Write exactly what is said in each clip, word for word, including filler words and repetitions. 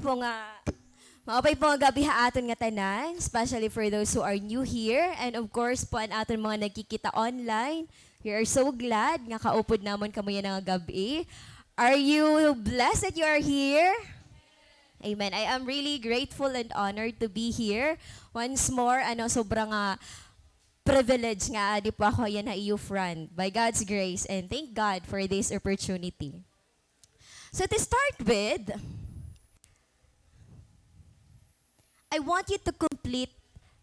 po nga, maupay po nga gab-i ha aton nga tanan, especially for those who are new here, and of course po an aton mga nagkikita online. We are so glad nga kaupod namon kamo yana nga gab-i. Are you blessed that you are here? Amen. I am really grateful and honored to be here once more. Ano, sobra nga privilege nga adi po ako yana ha iyo front by God's grace, and thank God for this opportunity. So to start with, I want you to complete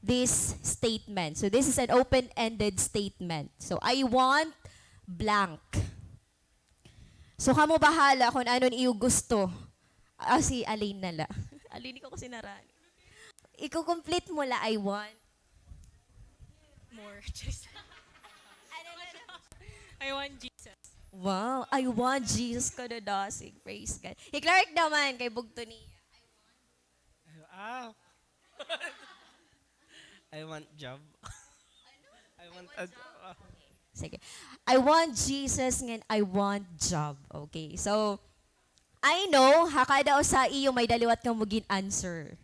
this statement. So this is an open-ended statement. So I want blank. So kamo bahala kung ano an iyo gusto. Ah, si Aline na la. Aline ko kasi narani. Iko-complete mo la, I want. More. Just I want Jesus. Wow, I want Jesus kadadasig. Praise God. Hi Clark naman, kay bugto niya. Ah. I want job. I want a job. Sige. I want Jesus ngan I want job. Okay. So, I know, ha kada usa iyo may-ada liwat kamo gin-answer.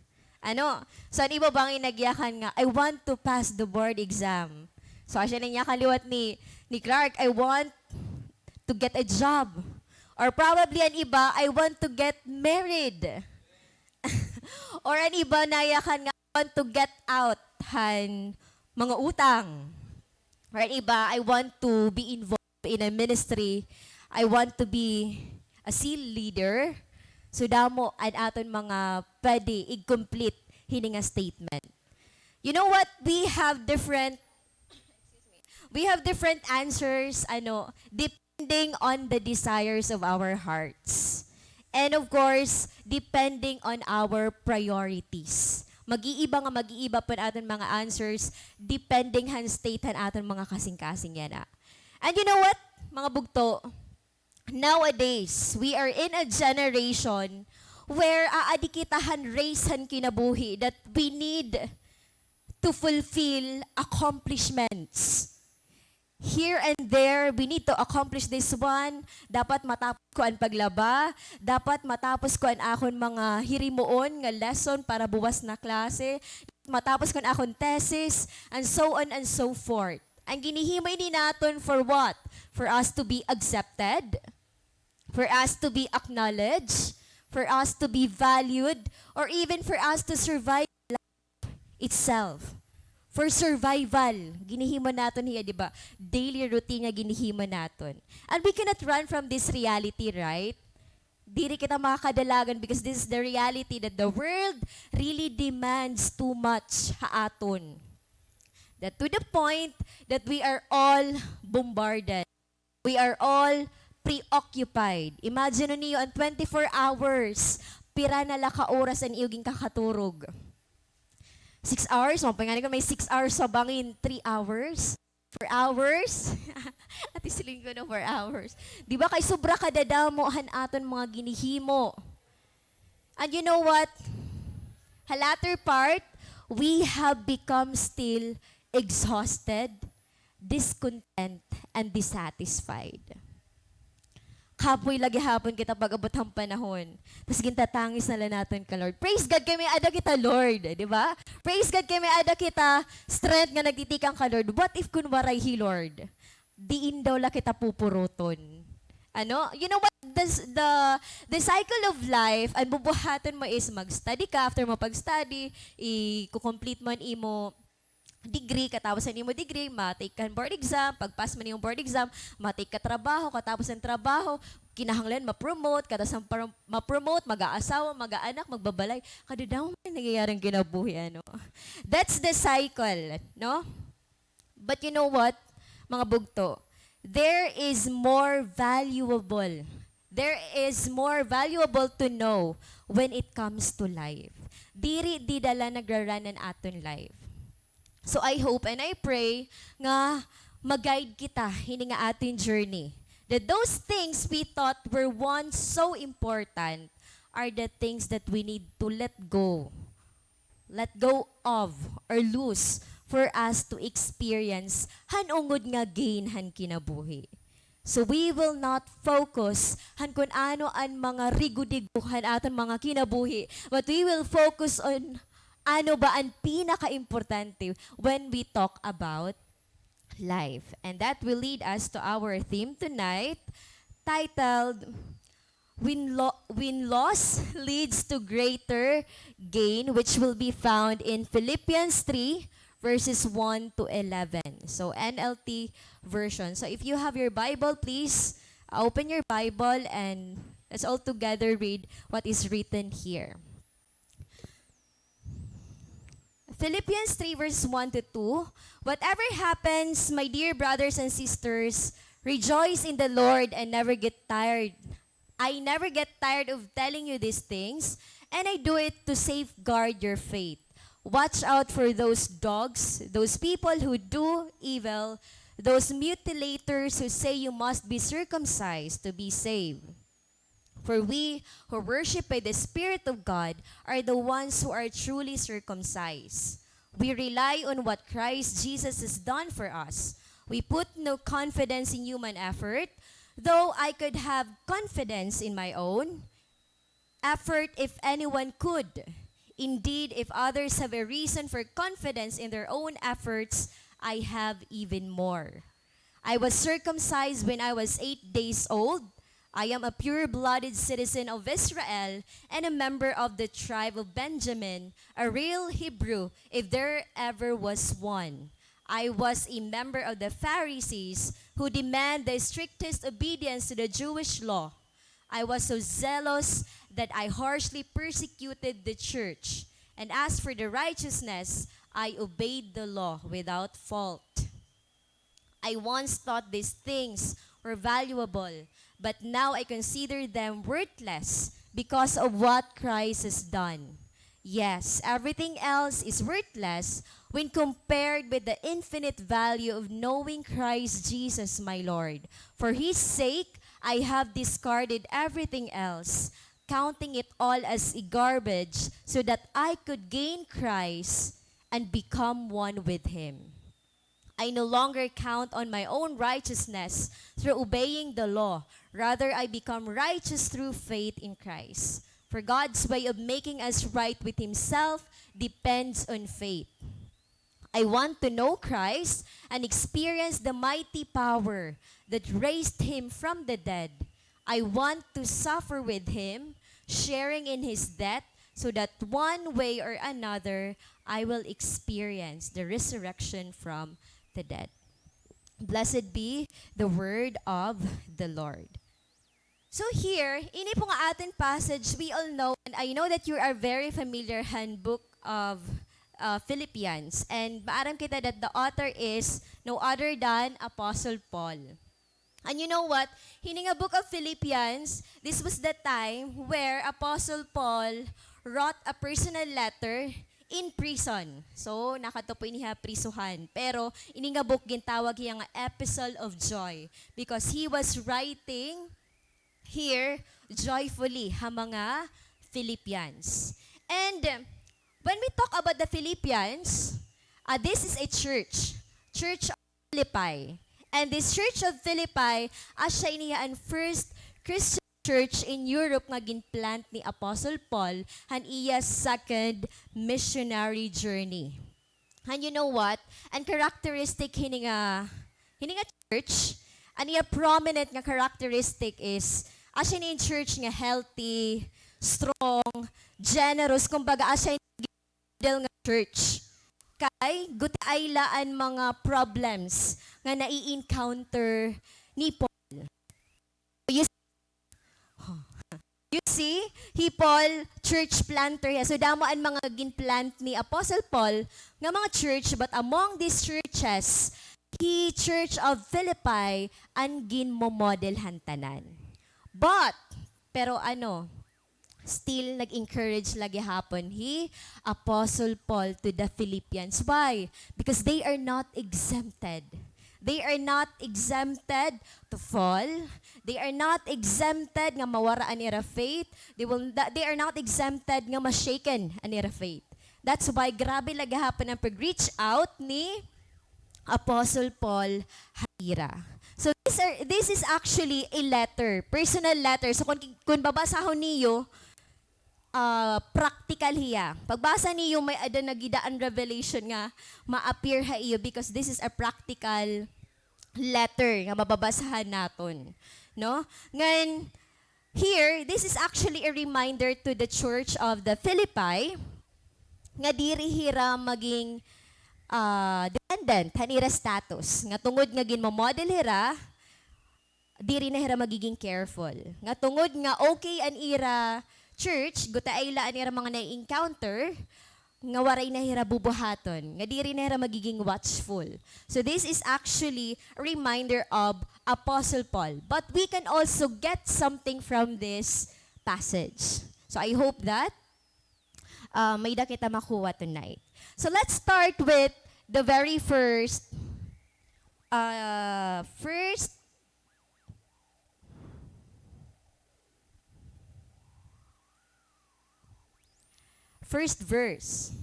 Ano? So, an iba bangin nagyakan nga, "I want to pass the board exam." So, asya an inyakan liwat ni, ni Clark, "I want to get a job." Or probably an iba, "I want to get married." Or an iba nayakan nga, "I want to get out han mga utang." Or an iba, "I want to be involved in a ministry. I want to be a cell leader." So, damo an aton mga pwede i-complete hini nga statement. You know what? We have different, we have different answers, ano, depending on the desires of our hearts. And of course, depending on our priorities. Mag-iiba nga mag-iiba pa an aton mga answers, depending han state han aton mga kasingkasing yana. And you know what, mga bugto? Nowadays, we are in a generation where aadi kita han race han kinabuhi that we need to fulfill accomplishments. Here and there, we need to accomplish this one. Dapat matapos ko an paglaba. Dapat matapos ko an akon mga hirimuon nga lesson para buwas na klase. Matapos ko an akon thesis, and so on and so forth. An ginhihimo ini naton for what? For us to be accepted, for us to be acknowledged, for us to be valued, or even for us to survive itself. For survival, ginhihimo naton hiya, di ba? Daily routine nga ginhihimo naton. And we cannot run from this reality, right? Diri kita makakadalagan because this is the reality that the world really demands too much ha aton. That to the point that we are all bombarded. We are all preoccupied. Imagine niyo an twenty-four hours. Pira na la ka oras an iyo ginkakaturog? Six hours? Maupay ngani kon may six hours, ha bangin three hours? Four hours? Ate Celine ko, no, four hours. Di ba, kay sobra kadadamo han aton mga ginhihimo. And you know what? Ha latter part, we have become still exhausted, discontent, and dissatisfied. Kapoy la gihapon kita pag-abot han panahon. Tas gintatangis na la naton ka Lord. Praise God kay may-ada kita, Lord, di ba? Praise God kay may-ada kita strength nga nagtitikang ka Lord. What if kun waray hi Lord? Diin daw la kita pupuruton. Ano? You know what? The, the, the cycle of life, an bubuhaton mo is mag-study ka, after mo pag-study, i-complete mo an imo degree, katapos an imo degree, ma-take ka board exam, pagpas mo an imo board exam, ma-take ka trabaho, katapos an trabaho, kinahanglan ma-promote, katapos an pro-, ma-promote, mag-aasawa, mag-aanak, magbabalay. Kadadamo man nangyayari han kinabuhi, ano? That's the cycle, no? But you know what, mga bugto? There is more valuable. There is more valuable to know when it comes to life. Diri dida la nagra-run an aton life. So I hope and I pray nga ma-guide kita hini nga aton journey. That those things we thought were once so important are the things that we need to let go, let go of or lose for us to experience han ungod nga gain han kinabuhi. So we will not focus han kun ano an mga rigo-digo han aton mga kinabuhi, but we will focus on ano ba an pinakaimportante when we talk about life. And that will lead us to our theme tonight, titled When, Lo- When Loss Leads to Greater Gain, which will be found in Philippians three, verses one to eleven. So, N L T version. So, if you have your Bible, please, uh, open your Bible and let's all together read what is written here. Philippians three, verse one to two. Whatever happens, my dear brothers and sisters, rejoice in the Lord and never get tired. I never get tired of telling you these things, and I do it to safeguard your faith. Watch out for those dogs, those people who do evil, those mutilators who say you must be circumcised to be saved. For we who worship by the Spirit of God are the ones who are truly circumcised. We rely on what Christ Jesus has done for us. We put no confidence in human effort, though I could have confidence in my own effort if anyone could. Indeed, if others have a reason for confidence in their own efforts, I have even more. I was circumcised when I was eight days old. I am a pure-blooded citizen of Israel and a member of the tribe of Benjamin, a real Hebrew if there ever was one. I was a member of the Pharisees who demand the strictest obedience to the Jewish law. I was so zealous that I harshly persecuted the church. And as for the righteousness, I obeyed the law without fault. I once thought these things were valuable, but now I consider them worthless because of what Christ has done. Yes, everything else is worthless when compared with the infinite value of knowing Christ Jesus my Lord. For his sake, I have discarded everything else, counting it all as garbage, so that I could gain Christ and become one with him. I no longer count on my own righteousness through obeying the law. Rather, I become righteous through faith in Christ. For God's way of making us right with himself depends on faith. I want to know Christ and experience the mighty power that raised him from the dead. I want to suffer with him, sharing in his death, so that one way or another, I will experience the resurrection from the dead. Blessed be the word of the Lord. So here, ini po nga aton passage, we all know, and I know that you are very familiar han book of, uh, Philippians. And maaram kita that the author is no other than Apostle Paul. And you know what? Hini nga book of Philippians, this was the time where Apostle Paul wrote a personal letter in prison. So, nakadto po ini ha prisuhan. Pero, ini nga book gintawag hiya nga Epistle of Joy because he was writing here joyfully ha mga Philippians. And, um, when we talk about the Philippians, uh, this is a church. Church Philippi. And this Church of Philippi, asya ini an first Christian church in Europe nga ginplant ni Apostle Paul han iya second missionary journey. And you know what? An characteristic hini nga, hini nga church, an iya prominent nga characteristic is, asya ini church nga healthy, strong, generous, kumbaga, asya ini model nga church. Kay gutiay la an mga problems nga nai-encounter ni Paul. You, you see, hi Paul, church planter hiya. So, damo an mga ginplant ni Apostle Paul nga mga church, but among these churches, hi Church of Philippi an ginmomodel han tanan. But, pero ano, still, nag-encourage la gihapon hi Apostle Paul to the Philippians. Why? Because they are not exempted. They are not exempted to fall. They are not exempted nga mawara an ira faith. They will, they are not exempted nga ma-shaken an ira faith. That's why grabe la gihapon an pag-reach out ni Apostle Paul han ira. So, these are, this is actually a letter, personal letter. So, kung, kung babasahon niyo, ah, practical hiya. Pagbasa niyo, may-ada na gid an revelation nga ma-appear ha iyo because this is a practical letter nga mababasahan naton, no? Ngan, here, this is actually a reminder to the church of the Philippi nga diri hira maging, ah, dependent han ira status. Nga tungod nga ginmo-model hira, diri na hira magiging careful. Nga tungod nga okay an ira church, gutiay la an ira mga na-encounter, nga waray na hira bubuhaton, nga diri na hira magiging watchful. So this is actually a reminder of Apostle Paul. But we can also get something from this passage. So I hope that, uh, may-ada kita makuha tonight. So let's start with the very first, uh, first First verse.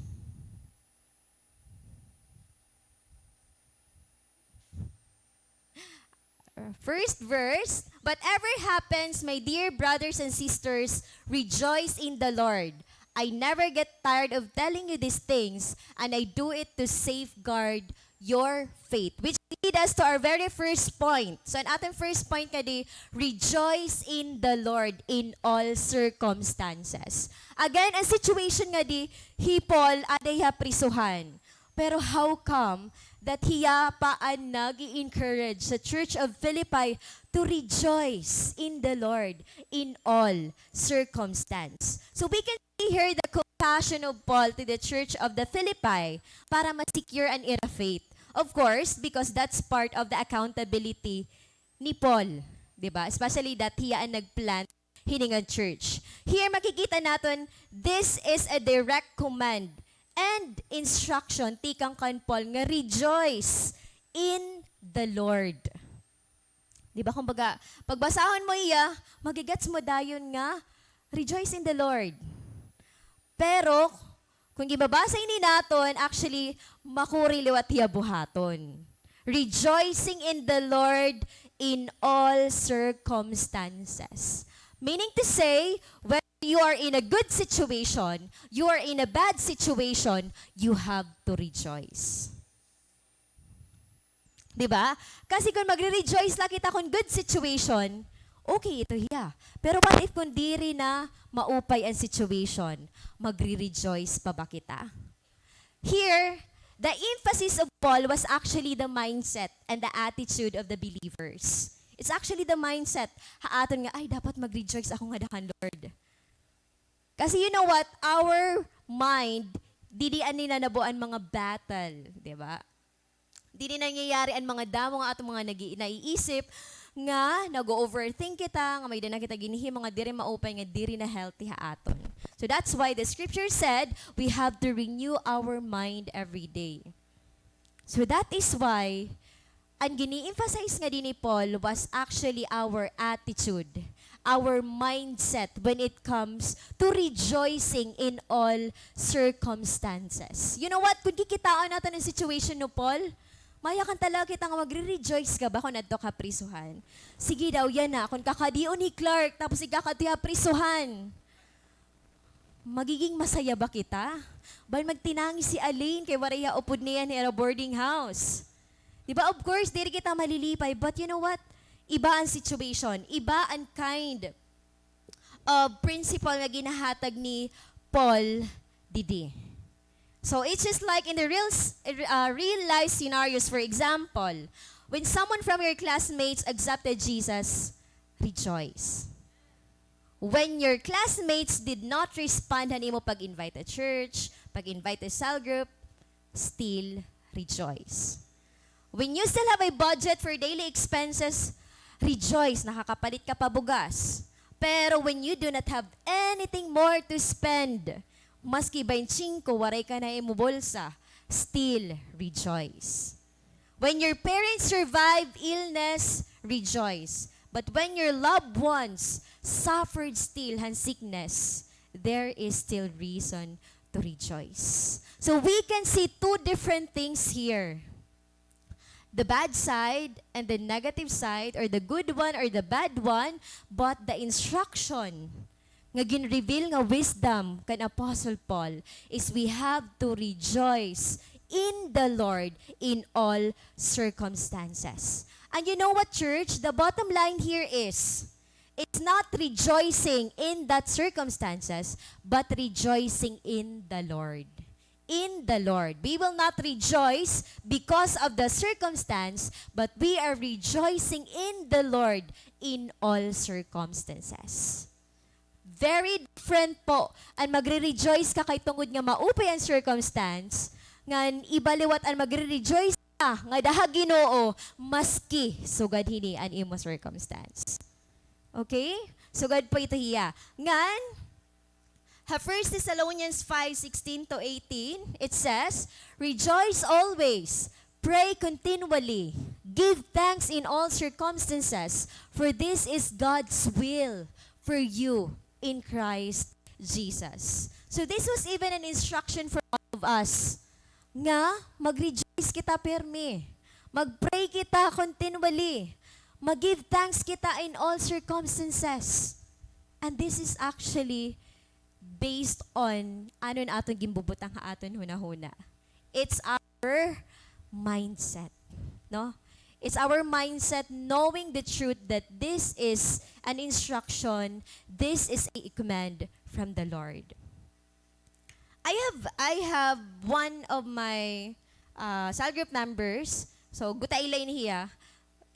First verse, whatever happens, my dear brothers and sisters, rejoice in the Lord. I never get tired of telling you these things, and I do it to safeguard your faith. Which lead us to our very first point. So, an aton first point nga di, rejoice in the Lord in all circumstances. Again, an situation nga di, hi Paul, aada hiya prisuhan. Pero how come that hiya pa an nag-i-encourage sa Church of Philippi to rejoice in the Lord in all circumstance? So we can see here the compassion of Paul to the church of the Philippi para ma-secure an ira faith. Of course, because that's part of the accountability ni Paul, di ba? Especially that hiya an nag-plant hini nga church. Here, makikita naton, this is a direct command and instruction tikang kan Paul nga rejoice in the Lord. Di ba? Kumbaga, pagbasahon mo iya, magigets mo dayon nga, rejoice in the Lord. Pero, kung gibabasa ini naton, actually, makuri liwat hiya buhaton. Rejoicing in the Lord in all circumstances. Meaning to say, whether you are in a good situation, you are in a bad situation, you have to rejoice. Di ba? Kasi kung magre-rejoice la kita kung good situation, okay ito hiya. Pero what if kung diri na maupay an situation, magre-rejoice pa ba kita? Here, the emphasis of Paul was actually the mindset and the attitude of the believers. It's actually the mindset ha aton nga, "Ay, dapat mag-rejoice ako ngada kan Lord." Kasi you know what? Our mind, didi anay nanabo an mga battle, di ba? Didi nangyayari an mga damo nga aton mga nagi-, naiisip, nga nag-o-overthink kita, nga may-ada na kita ginhihimo nga diri maupay, nga diri na healthy ha aton. So that's why the scripture said, we have to renew our mind every day. So that is why, an gini-emphasize ngadi ni Paul was actually our attitude, our mindset when it comes to rejoicing in all circumstances. You know what? Kung kikitaon naton an situation ni Paul, mayakan talaga kita nga magre-rejoice ka ba kung adto ka ha prisuhan? Sige daw, yana, kung kakadion hi Clark, tapos ikaw kadto ha prisuhan. Magiging masaya ba kita? Ban magtinangis hi Aline kay waray hiya upod niyan ha ira boarding house. Di ba? Of course, diri kita malilipay. But you know what? Iba an situation. Iba an kind of principle nga ginahatag ni Paul didi. So, it's just like in the real s-, uh, real life scenarios, for example, when someone from your classmates accepted Jesus, rejoice. When your classmates did not respond han imo pag-invite ha church, pag-invite ha cell group, still rejoice. When you still have a budget for daily expenses, rejoice, nakakapalit ka pa bugas. Pero when you do not have anything more to spend, maski baynte singko, waray ka na ha imo bulsa, still rejoice. When your parents survive illness, rejoice. But when your loved ones suffered still han sickness, there is still reason to rejoice. So we can see two different things here. the bad side and the negative side, or the good one or the bad one, but the instruction nga gin-reveal nga wisdom kan Apostle Paul is we have to rejoice in the Lord in all circumstances. And you know what, church? The bottom line here is, it's not rejoicing in that circumstances, but rejoicing in the Lord. In the Lord. We will not rejoice because of the circumstance, but we are rejoicing in the Lord in all circumstances. Very different po an magre-rejoice ka kay tungod nga maupay an circumstance, ngan iba liwat an magre-rejoice ka nga daha Ginoo maski sugad hini an imo circumstance. Okay? Sugad po ito hiya. Ngan, ha First Thessalonians five sixteen to eighteen, it says, "Rejoice always, pray continually, give thanks in all circumstances, for this is God's will for you in Christ Jesus." So this was even an instruction for all of us nga mag-rejoice kita pirmi, mag-pray kita continually, mag-give thanks kita in all circumstances. And this is actually based on ano an aton ginbubutang ha aton hunahuna. It's our mindset, no? It's our mindset, knowing the truth that this is an instruction, this is a command from the Lord. I have, I have one of my, ah, cell group members. So, gutay la ini hiya.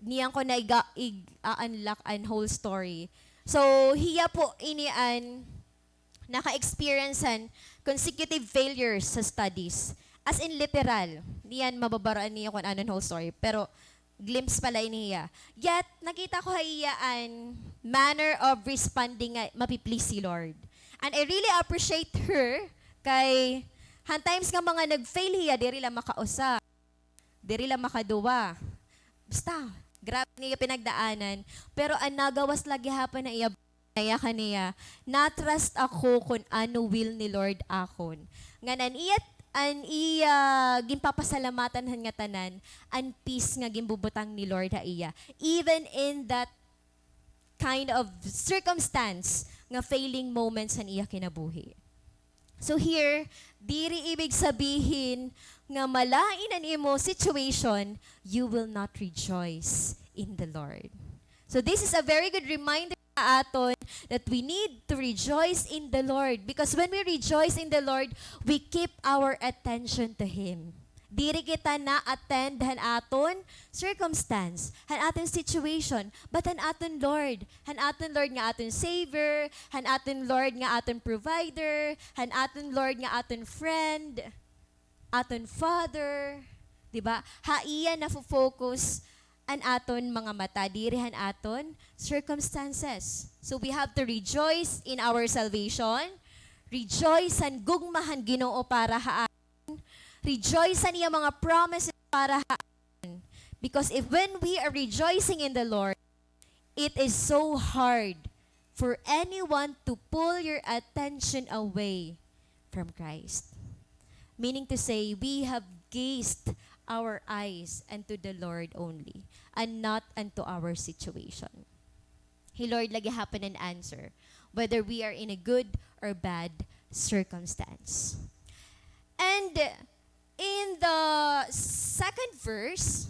Niyan ko na iga-, ig-a-unlock an whole story. So, hiya po ini an naka-experience han consecutive failures sa studies. As in, literal. Niyan mababaro-an niyo kon ano an whole story. Pero, glimpse pa la ini hiya. Yet, nakita ko ha iya an manner of responding nga mapi-please hi Lord. And I really appreciate her kay han times nga mga nag-fail hiya, diri la makausa, diri la makaduwa. Basta, grabe niya pinagdaanan. Pero an nagawas la gihapon ha iya Naya kaniya, "Na-trust ako kon ano will ni Lord akon." Ngan an iya, an iya ginpapasalamatan han ngatanan, an peace nga ginbubutang ni Lord ha iya. Even in that kind of circumstance nga failing moments han iya kinabuhi. So here, diri ibig sabihin nga malain an imo situation, you will not rejoice in the Lord. So this is a very good reminder sa aton that we need to rejoice in the Lord. Because when we rejoice in the Lord, we keep our attention to Him. Diri kita na-attend han aton circumstance, han aton situation, but han aton Lord. Han aton Lord nga aton Savior, han aton Lord nga aton Provider, han aton Lord nga aton Friend, aton Father. Di ba? Ha iya nafo-focus an aton mga mata, diri han aton circumstances. So we have to rejoice in our salvation, rejoice han gugma han Ginoo para ha aton, rejoice han iya mga promises para ha aton. Because if when we are rejoicing in the Lord, it is so hard for anyone to pull your attention away from Christ. Meaning to say, we have gazed our eyes unto the Lord only, and not unto our situation. Hi Lord la gihapon an answer, whether we are in a good or bad circumstance. And in the second verse,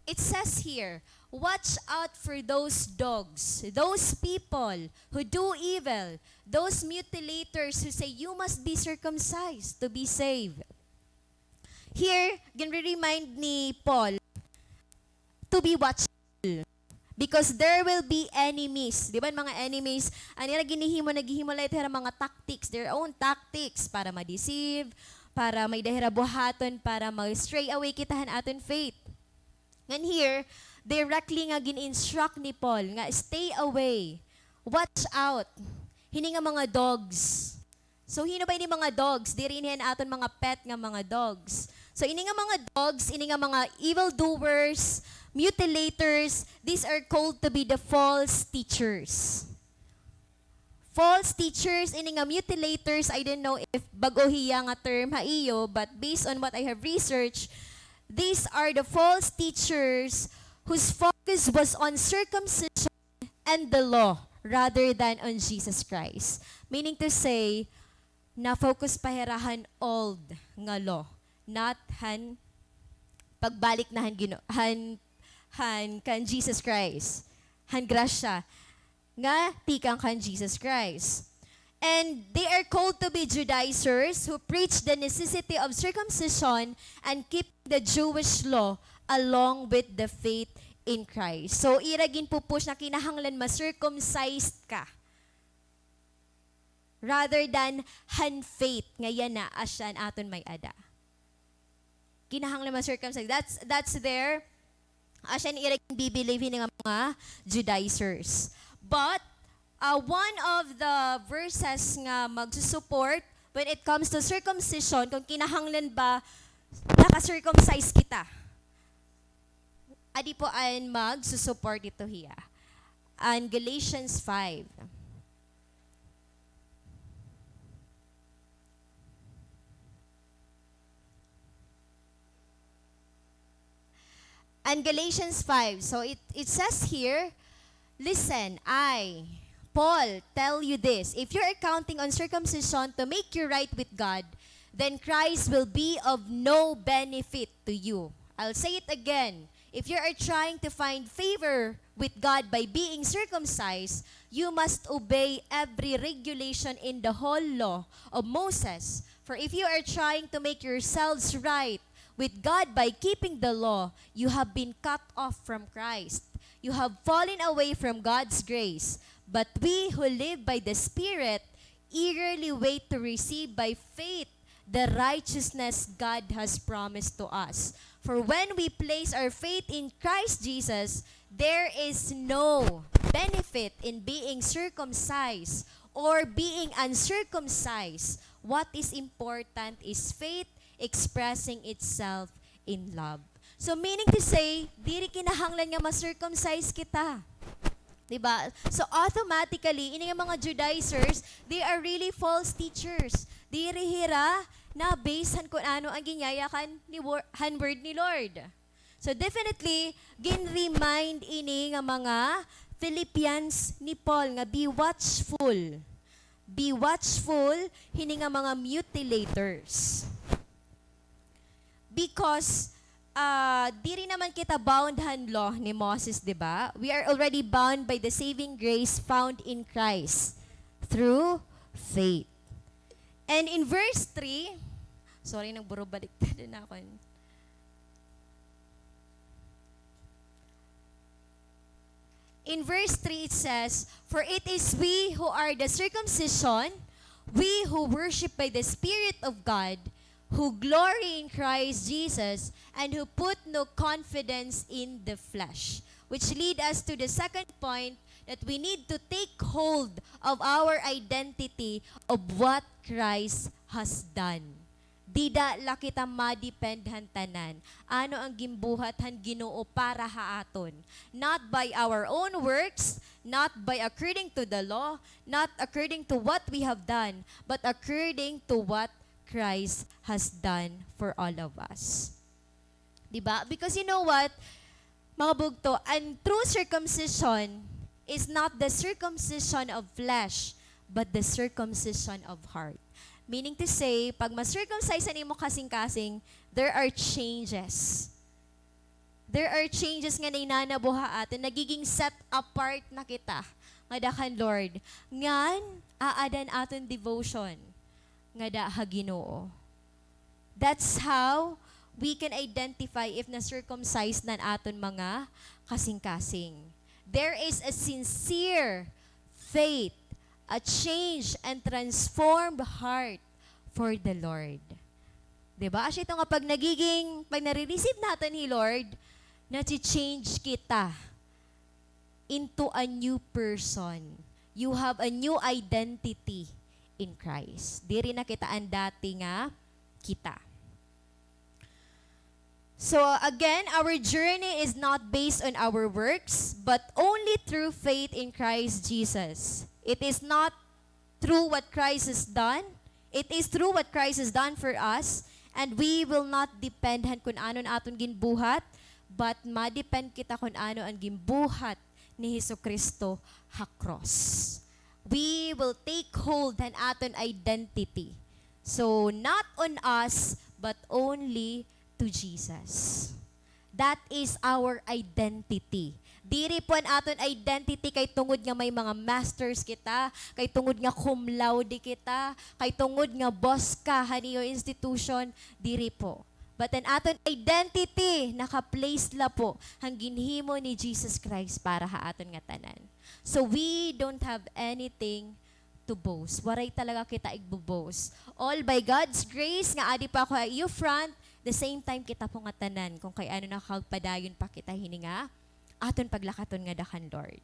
it says here, "Watch out for those dogs, those people who do evil, those mutilators who say you must be circumcised to be saved." Here, ginre-remind ni Paul to be watchful. Because there will be enemies. Di ba, an mga enemies, an ira ginhihimo, naghihimo la hira mga tactics, their own tactics para ma-deceive, para may-ada hira buhaton, para ma-stray away kita han aton faith. Ngan here, directly nga gin-instruct ni Paul nga, "Stay away. Watch out. Hini nga mga dogs." So, hin-o ba ini mga dogs? Diri ini an aton mga pet nga mga dogs. So, ini nga mga dogs, ini nga mga evil doers, mutilators, these are called to be the false teachers. False teachers, ini nga mutilators, I don't know if bag-o hiya nga term ha iyo, but based on what I have researched, These are the false teachers whose focus was on circumcision and the law rather than on Jesus Christ. Meaning to say, na-focus pa hira han old nga law, not han pagbalik na han Gino-, han, han kan Jesus Christ, han grasya nga tikang kan Jesus Christ. And they are called to be Judaizers who preach the necessity of circumcision and keep the Jewish law along with the faith in Christ. So, ira ginpupush na kinahanglan ma-circumcised ka rather than han faith nga yana asya an aton may-ada. Kinahanglan ma-circumcise. That's, that's their, asya an ira ginbi-believe hini nga mga Judaizers. But, uh, one of the verses nga magsusupport when it comes to circumcision, kung kinahanglan ba naka-circumcise kita. Adi po an magsusupport dito hiya. An Galatians five. And Galatians five, so it, it says here, "Listen, I, Paul, tell you this. If you are counting on circumcision to make you right with God, then Christ will be of no benefit to you." I'll say it again. If you are trying to find favor with God by being circumcised, you must obey every regulation in the whole law of Moses. For if you are trying to make yourselves right with God by keeping the law, you have been cut off from Christ. You have fallen away from God's grace. But we who live by the Spirit eagerly wait to receive by faith the righteousness God has promised to us. For when we place our faith in Christ Jesus, there is no benefit in being circumcised or being uncircumcised. What is important is faith expressing itself in love. So, meaning to say, diri kinahanglan nga ma-circumcise kita. Di ba? So, automatically, ini nga mga Judaizers, they are really false teachers. Diri hira na-base han kun ano an ginyayakan ni wor-, han word ni Lord. So, definitely, gin-remind ini nga mga Philippians ni Paul nga be watchful. Be watchful, hini nga mga mutilators. Because, ah, diri naman kita bound han law ni Moses, di ba? We are already bound by the saving grace found in Christ through faith. And in verse three, sorry, nagburubaliktad na ako. In verse three, it says, "For it is we who are the circumcision, we who worship by the Spirit of God, who glory in Christ Jesus, and who put no confidence in the flesh." Which lead us to the second point, that we need to take hold of our identity of what Christ has done. Dida la kita ma-depend han tanan. Ano an ginbuhat han Ginoo para ha aton? Not by our own works, not by according to the law, not according to what we have done, but according to what Christ has done for all of us. Di ba? Because you know what? Mga bugto, an true circumcision is not the circumcision of flesh, but the circumcision of heart. Meaning to say, pag ma-circumcise an imo kasingkasing, there are changes. There are changes nga nahinanabo ha aton. Nagiging set apart na kita ngada kan Lord. Ngan, aada an aton devotion ngada ha Ginoo. That's how we can identify if na-circumcise na an aton mga kasingkasing. There is a sincere faith, a changed and transformed heart for the Lord. Di ba? Asya ito nga pag nagiging, pag nare-receive naton hi Lord, nache-change kita into a new person. You have a new identity in Christ. Diri na kita an dati nga kita. So, again, our journey is not based on our works, but only through faith in Christ Jesus. It is not through what Christ has done. It is through what Christ has done for us, And we will not depend han kun ano an aton ginbuhat, but ma-depend kita kun ano an ginbuhat ni Jesucristo ha cross. We will take hold han aton identity. So, not on us, but only to Jesus. That is our identity. Diri po an aton identity kay tungod nga may mga masters kita, kay tungod nga cum laude kita, kay tungod nga boss ka han iyo institution, diri po. But an aton identity, naka-place la po han ginhimo ni Jesus Christ para ha aton ngatanan. So we don't have anything to boast. Waray talaga kita igbo-boast. All by God's grace nga adi pa ako ha iyo front, the same time kita po ngatanan kun kay ano nakakagpadayon pa kita hini nga aton paglakaton ngada kan Lord.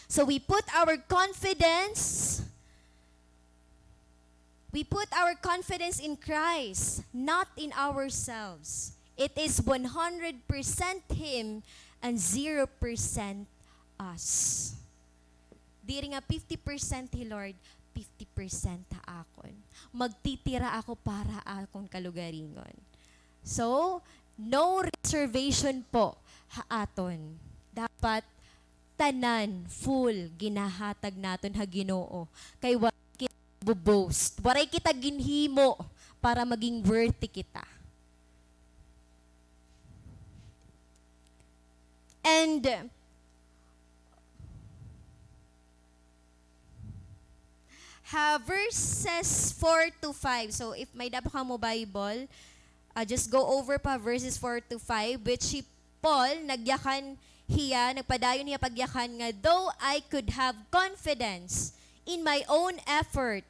So we put our confidence, we put our confidence in Christ, not in ourselves. It is one hundred percent Him and zero percent us. Diri nga fifty percent hi Lord, fifty percent ha akon. Magtitira ako para ha akon kalugaringon. So, no reservation po ha aton. Dapat tanan, full, ginahatag naton ha Ginoo. Kay waray kita igbo-boast. Waray kita ginhimo para maging worthy kita. And ha verses four to five. So, if may-ada pa kamo Bible, ah, just go over pa verses four to five, which si Paul, nagyakan hiya, nagpadayon hiya pagyakan nga, "Though I could have confidence in my own effort,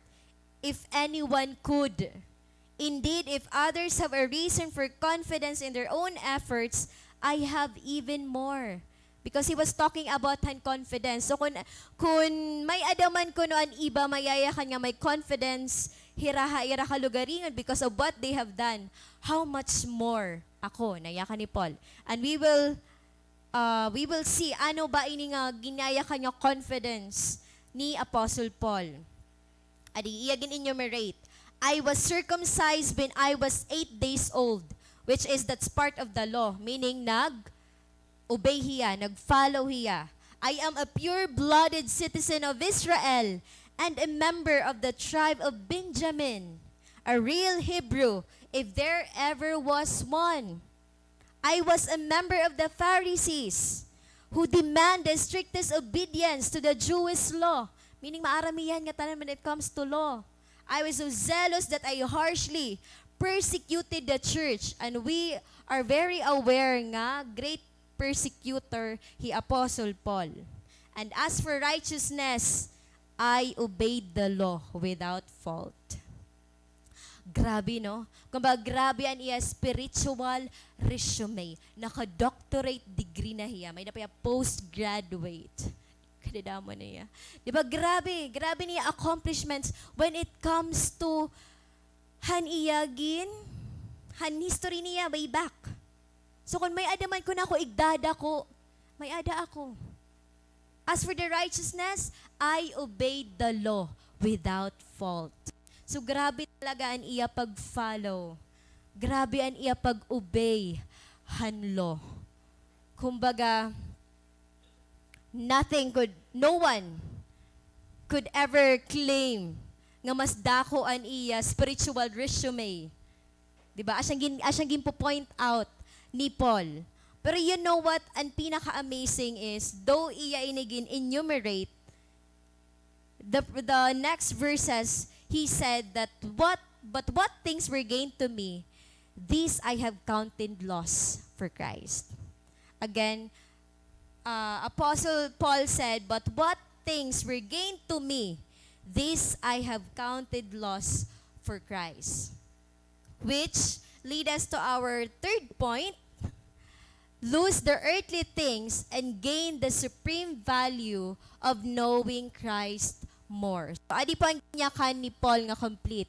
if anyone could. Indeed, if others have a reason for confidence in their own efforts, I have even more." Because he was talking about han confidence. So, kun, kun may-ada man kuno an iba mayayakan nga may confidence hira ha ira kalugaringon because of what they have done, how much more ako, nayakan ni Paul. And we will ah, we will see ano ba ini nga ginayakan nga confidence ni Apostle Paul. Adi, iya gin-enumerate. "I was circumcised when I was eight days old," which is, that's part of the law, meaning nag-obey hiya, nag-follow hiya. "I am a pure-blooded citizen of Israel and a member of the tribe of Benjamin, a real Hebrew, if there ever was one. I was a member of the Pharisees, who demand the strictest obedience to the Jewish law." Meaning, maaram hiya han ngatanan when it comes to law. "I was so zealous that I harshly persecuted the church." And we are very aware nga great persecutor hi Apostle Paul. "And as for righteousness, I obeyed the law without fault." Grabe, no? Kumbaga, grabe an iya spiritual resume. Naka-doctorate degree na hiya. May-ada pa hiya postgraduate. Kadadamo na hiya. Di ba? Grabe. Grabe niya accomplishments when it comes to han iya gin, han history niya way back. So, kun may-ada man kuno ako igdadako, may-ada ako. "As for the righteousness, I obeyed the law without fault." So, grabe talaga an iya pag-follow. Grabe an iya pag-obey han law. Kumbaga, nothing could, no one could ever claim nga mas dako an iya spiritual resume. Di ba? Asya an gin-, asya an ginpo-point out ni Paul. Pero you know what? An pinaka-amazing is, though iya ini gin-enumerate, the, the next verses, he said that, "What, but what things were gained to me, this I have counted loss for Christ." Again, uh, Apostle Paul said, "But what things were gained to me, this I have counted loss for Christ." Which lead us to our third point, lose the earthly things and gain the supreme value of knowing Christ more. So, adi po an ginyakan ni Paul nga complete.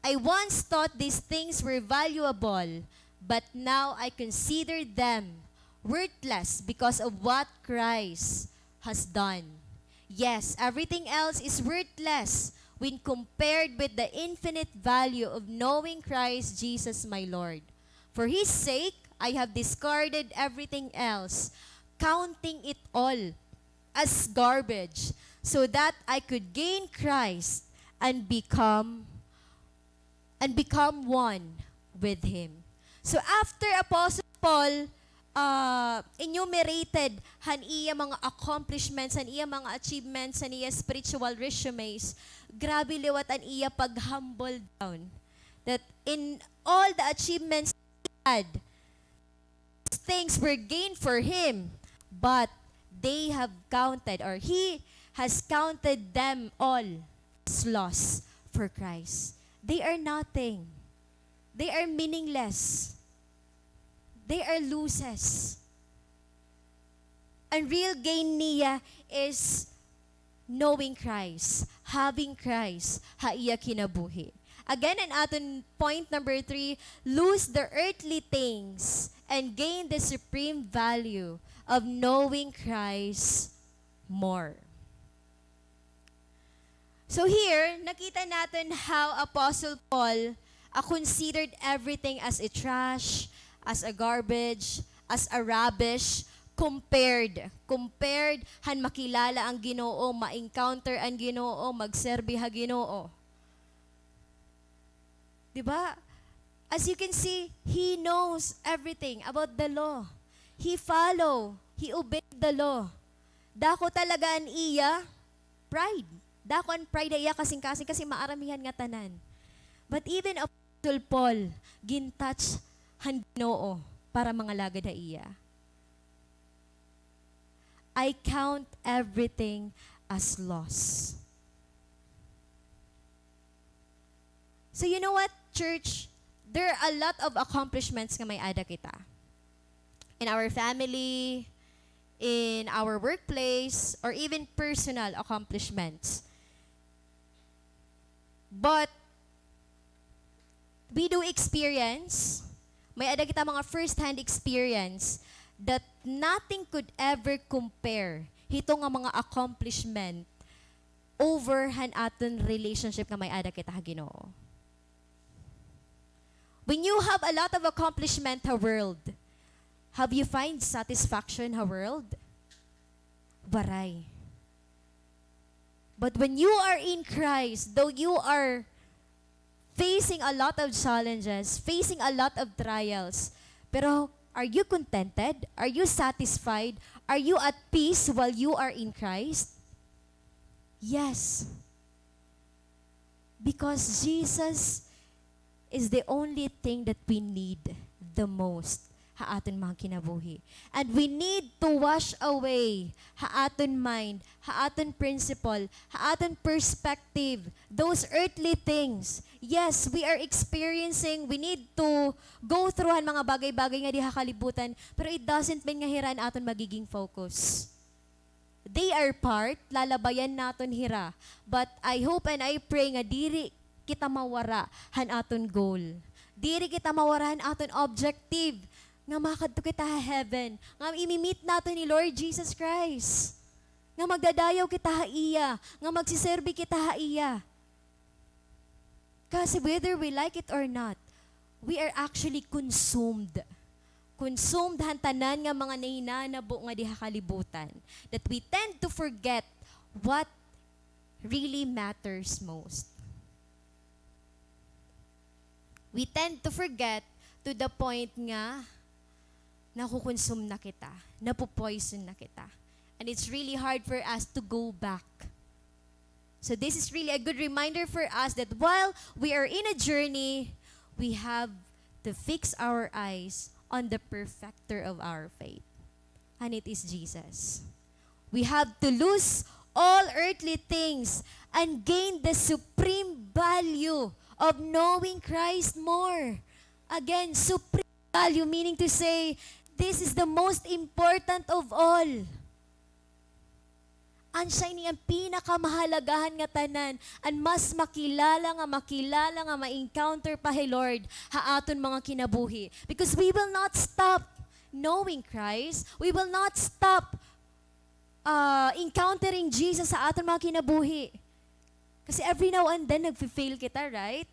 "I once thought these things were valuable, but now I consider them worthless because of what Christ has done. Yes, everything else is worthless when compared with the infinite value of knowing Christ Jesus my Lord. For his sake, I have discarded everything else, counting it all as garbage, so that I could gain Christ and become and become one with him. So after Apostle Paul, ah, enumerated han iya mga accomplishments, han iya mga achievements, han iya spiritual resumes, grabe liwat an iya pag-humble down. That in all the achievements he had, things were gained for him, but they have counted, or he has counted them all as loss for Christ. They are nothing. They are meaningless. They are losses. An real gain niya is knowing Christ, having Christ ha iya kinabuhi. Again, an aton point number three, lose the earthly things and gain the supreme value of knowing Christ more. So here, nakita naton how Apostle Paul, ah, considered everything as a trash, as a garbage, as a rubbish, compared, compared han makilala an Ginoo, ma-encounter an Ginoo, magserbi ha Ginoo. Di ba? As you can see, he knows everything about the law. He follow, he obeyed the law. Dako talaga an iya pride. Dako an pride ha iya kasingkasing kasi maaram hiya han ngatanan. But even Apostle Paul, gin-touch han Ginoo para mangalagad ha iya. I count everything as loss. So you know what, church? There are a lot of accomplishments nga may-ada kita. In our family, in our workplace, or even personal accomplishments. But we do experience, may-ada kita mga first-hand experience that nothing could ever compare hito nga mga accomplishment over han aton relationship nga may-ada kita ha Ginoo. When you have a lot of accomplishment ha world, have you find satisfaction ha world? Waray. But when you are in Christ, though you are facing a lot of challenges, facing a lot of trials, pero are you contented? Are you satisfied? Are you at peace while you are in Christ? Yes. Because Jesus is the only thing that we need the most ha aton mga kinabuhi. And we need to wash away ha aton mind, ha aton principle, ha aton perspective, those earthly things. Yes, we are experiencing, we need to go through han mga bagay-bagay nga diha ha kalibutan, pero it doesn't mean nga hira an aton magiging focus. They are part, lalabayan naton hira. But I hope and I pray nga diri kita mawara han aton goal. Diri kita mawara han aton objective nga makadto kita ha heaven, nga imi-meet naton ni Lord Jesus Christ, nga magdadayaw kita ha iya, nga magsiserbi kita ha iya. Kasi whether we like it or not, we are actually consumed. Consumed han tanan nga mga nahinanabo nga diha kalibutan. That we tend to forget what really matters most. We tend to forget to the point nga nakukonsume na kita, napopoison na kita. And it's really hard for us to go back. So this is really a good reminder for us that while we are in a journey, we have to fix our eyes on the perfecter of our faith. And it is Jesus. We have to lose all earthly things and gain the supreme value of knowing Christ more. Again, supreme value, meaning to say, this is the most important of all. An siya ini an pinakamahalagahan nga tanan, an mas makilala nga makilala nga ma-encounter pa hi Lord ha aton mga kinabuhi. Because we will not stop knowing Christ. We will not stop, ah, encountering Jesus ha aton mga kinabuhi. Kasi every now and then, nagfi-fail kita, right?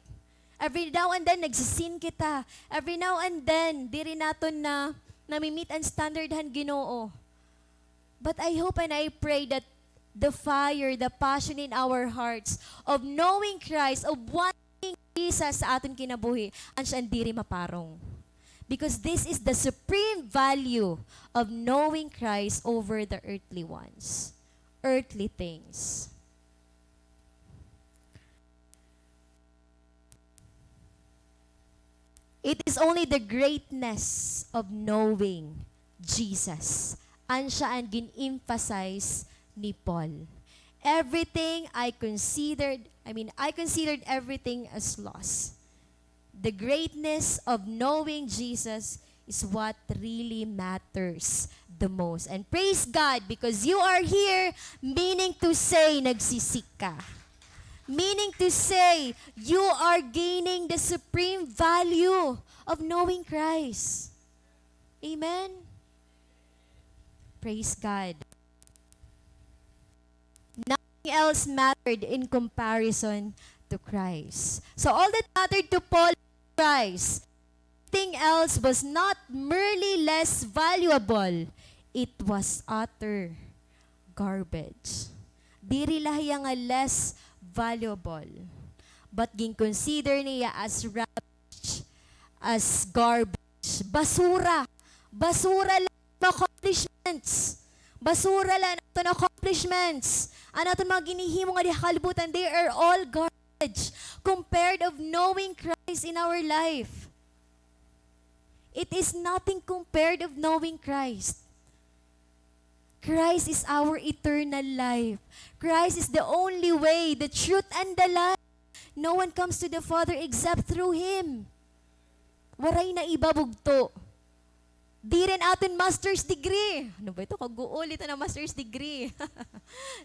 Every now and then, nagsi-sin kita. Every now and then, diri naton na, nami-meet an standard han Ginoo. But I hope and I pray that the fire, the passion in our hearts of knowing Christ, of wanting Jesus sa aton kinabuhi, an siya an diri maparong. Because this is the supreme value of knowing Christ over the earthly ones, earthly things. It is only the greatness of knowing Jesus. An siya an gin-emphasize ni Paul. Everything I considered, I mean, I considered everything as loss. The greatness of knowing Jesus is what really matters the most. And praise God, because you are here, meaning to say, nagsisik ka. Meaning to say, you are gaining the supreme value of knowing Christ. Amen? Praise God. Nothing else mattered in comparison to Christ. So all that mattered to Paul, Christ. Everything else was not merely less valuable, it was utter garbage. Diri la hiya nga less valuable, but gin-consider niya as rubbish, as garbage, basura. Basura la an accomplishments. Basura la an aton accomplishments. An aton mga ginhihimo nga diha ha kalibutan, they are all garbage compared of knowing Christ in our life. It is nothing compared of knowing Christ. Christ is our eternal life. Christ is the only way, the truth, and the life. No one comes to the Father except through Him. Waray na iba bugto. Diri an aton master's degree. Ano ba ito? Kaguol ito na master's degree.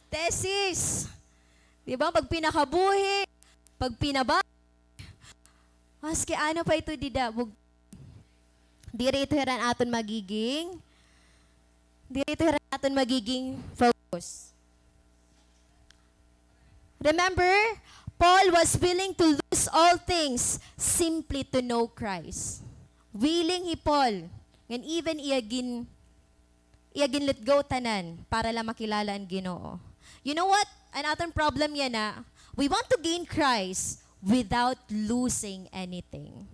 Thesis. Di ba? Pagpinakabuhi, pagpinaba-, maski ano pa ito dida, bug-, diri ito hira an aton magiging, diri ito hira an aton magiging focus. Remember, Paul was willing to lose all things simply to know Christ. Willing hi Paul, ngan even iya gin-, iya gin-let go tanan para la makilala an Ginoo. You know what? An aton problem yana, we want to gain Christ without losing anything.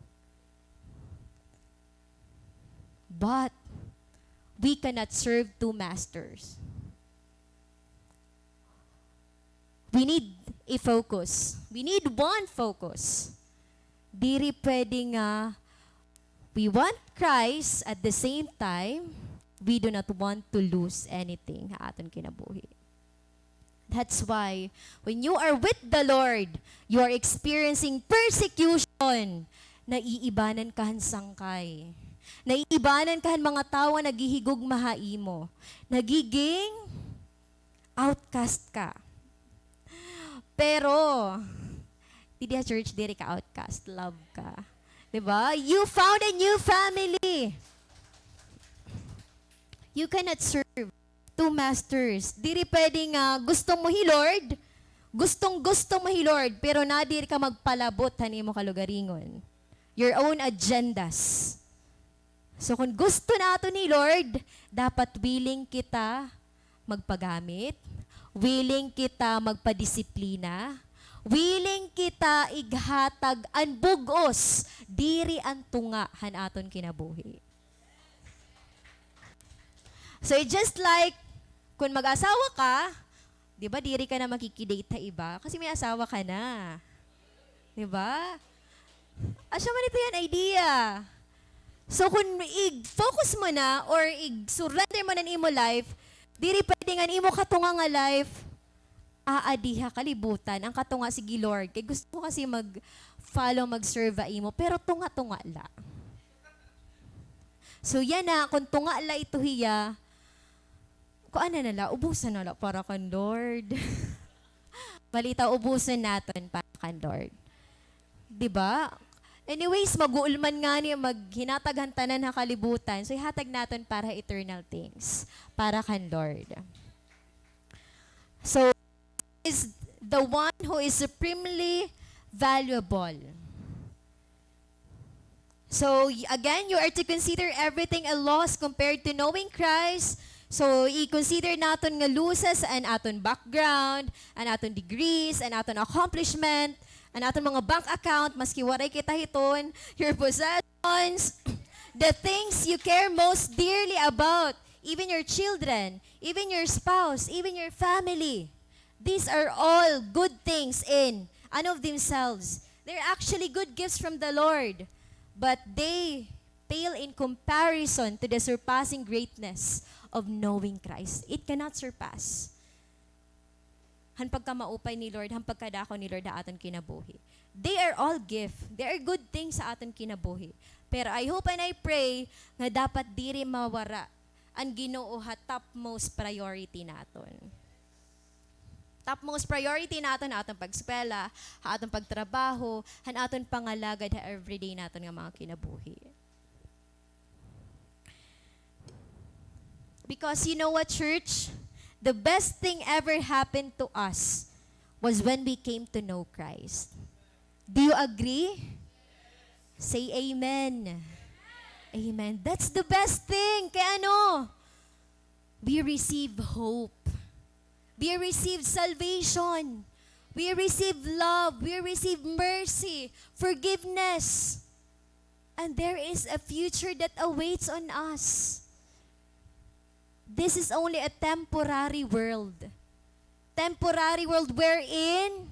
But we cannot serve two masters. We need a focus. We need one focus. Diri pwede nga we want Christ, at the same time, we do not want to lose anything ha aton kinabuhi. That's why, when you are with the Lord, you are experiencing persecution. Naiibanan ka han sangkay. Naiibanan ka han mga tawo nga naghihigugma ha imo. Nagiging outcast ka. Pero, didi ha church, diri ka outcast. Love ka. Di ba? You found a new family. You cannot serve two masters. Diri pwede nga gusto mo hi Lord, gustong-gusto mo hi Lord, pero nadiri ka magpalabot han imo kalugaringon. Your own agendas. So, kun gusto naton hi Lord, dapat willing kita magpagamit, willing kita magpadisiplina, willing kita ighatag an bug-os, diri an tunga han aton kinabuhi. So, it's just like, kun mag-asawa ka, di ba, diri ka na makikidate ha iba kasi may asawa ka na. Di ba? Asya man ito yan, idea. So, kun i-focus mo na or i-surrender mo na an imo life, diri pwede nga an imo katunga nga life, aadi ha kalibutan, an katunga, sige, Lord, kay gusto ko kasi mag-follow, mag-serve ha imo, pero tunga-tunga la. So, yana, kun tunga la ito hiya, kuan na la, ubusan na la para kan Lord. Balita, ubusan naton para kan Lord. Di ba? Anyways, maguol man ngani maghinatag han tanan ha kalibutan. So, ihatag naton para eternal things, para kan Lord. So, is the one who is supremely valuable. So, y-, again, you are to consider everything a loss compared to knowing Christ. So, i-consider naton nga losses an aton background, an aton degrees, an aton accomplishment, an aton mga bank account, maski waray kita hiton, your possessions, the things you care most dearly about, even your children, even your spouse, even your family. These are all good things in and of themselves. They're actually good gifts from the Lord, but they pale in comparison to the surpassing greatness of knowing Christ. It cannot surpass han pagkamaupay ni Lord, han pagkadako ni Lord ha aton kinabuhi. They are all gift. They are good things sa aton kinabuhi. Pero I hope and I pray nga dapat diri mawara an Ginoo ha topmost priority naton. Topmost priority naton ha aton pag-eskwela, ha aton pagtrabaho, han aton pangalagad ha everyday naton nga mga kinabuhi. Because you know what, church? The best thing ever happened to us was when we came to know Christ. Do you agree? Say amen. Amen. That's the best thing. Kay ano? We receive hope. We receive salvation. We receive love. We receive mercy, forgiveness. And there is a future that awaits on us. This is only a temporary world. Temporary world wherein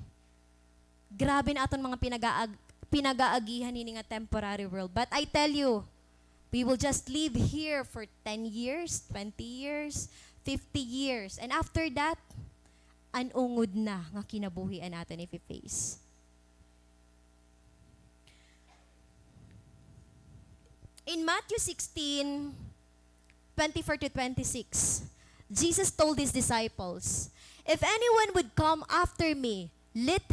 grabe na aton mga pinag-aag-, pinag-aagihan hini nga temporary world. But I tell you, we will just live here for ten years, twenty years, fifty years. And after that, an ungod na nga kinabuhi an aton ifi-face. In Matthew sixteen, twenty-four to twenty-six, Jesus told his disciples, "If anyone would come after me, let,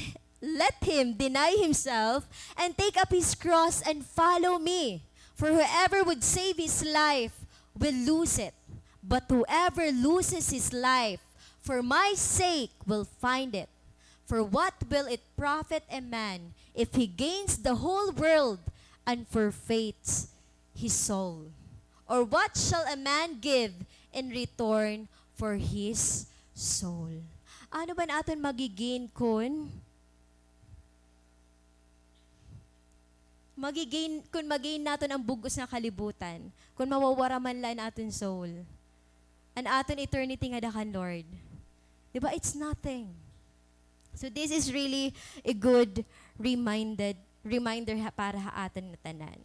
let him deny himself and take up his cross and follow me. For whoever would save his life will lose it, but whoever loses his life for my sake will find it. For what will it profit a man if he gains the whole world and forfeits his soul? Or what shall a man give in return for his soul?" Ano ba an aton magi-gain kun magi-gain, kun ma-gain naton an bug-os nga kalibutan, kun mawawara man la an aton soul, an aton eternity ngada kan Lord? Di ba, it's nothing. So this is really a good reminded, reminder ha, para ha aton ngatanan.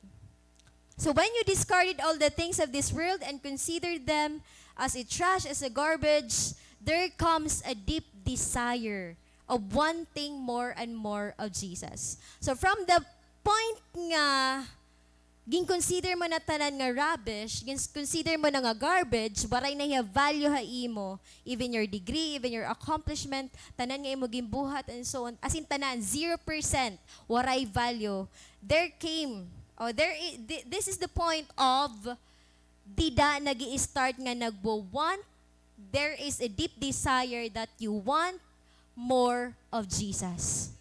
So when you discarded all the things of this world and considered them as a trash, as a garbage, there comes a deep desire of wanting more and more of Jesus. So from the point nga gin-consider mo na tanan nga rubbish, gin-consider mo na nga garbage, waray na hiya value ha imo, even your degree, even your accomplishment, tanan nga imo ginbuhat and so on, as in tanan, zero percent, waray value. There came, oh, there i-, thi-, this is the point of dida nag-i-start nga nagwa-want, there is a deep desire that you want more of Jesus.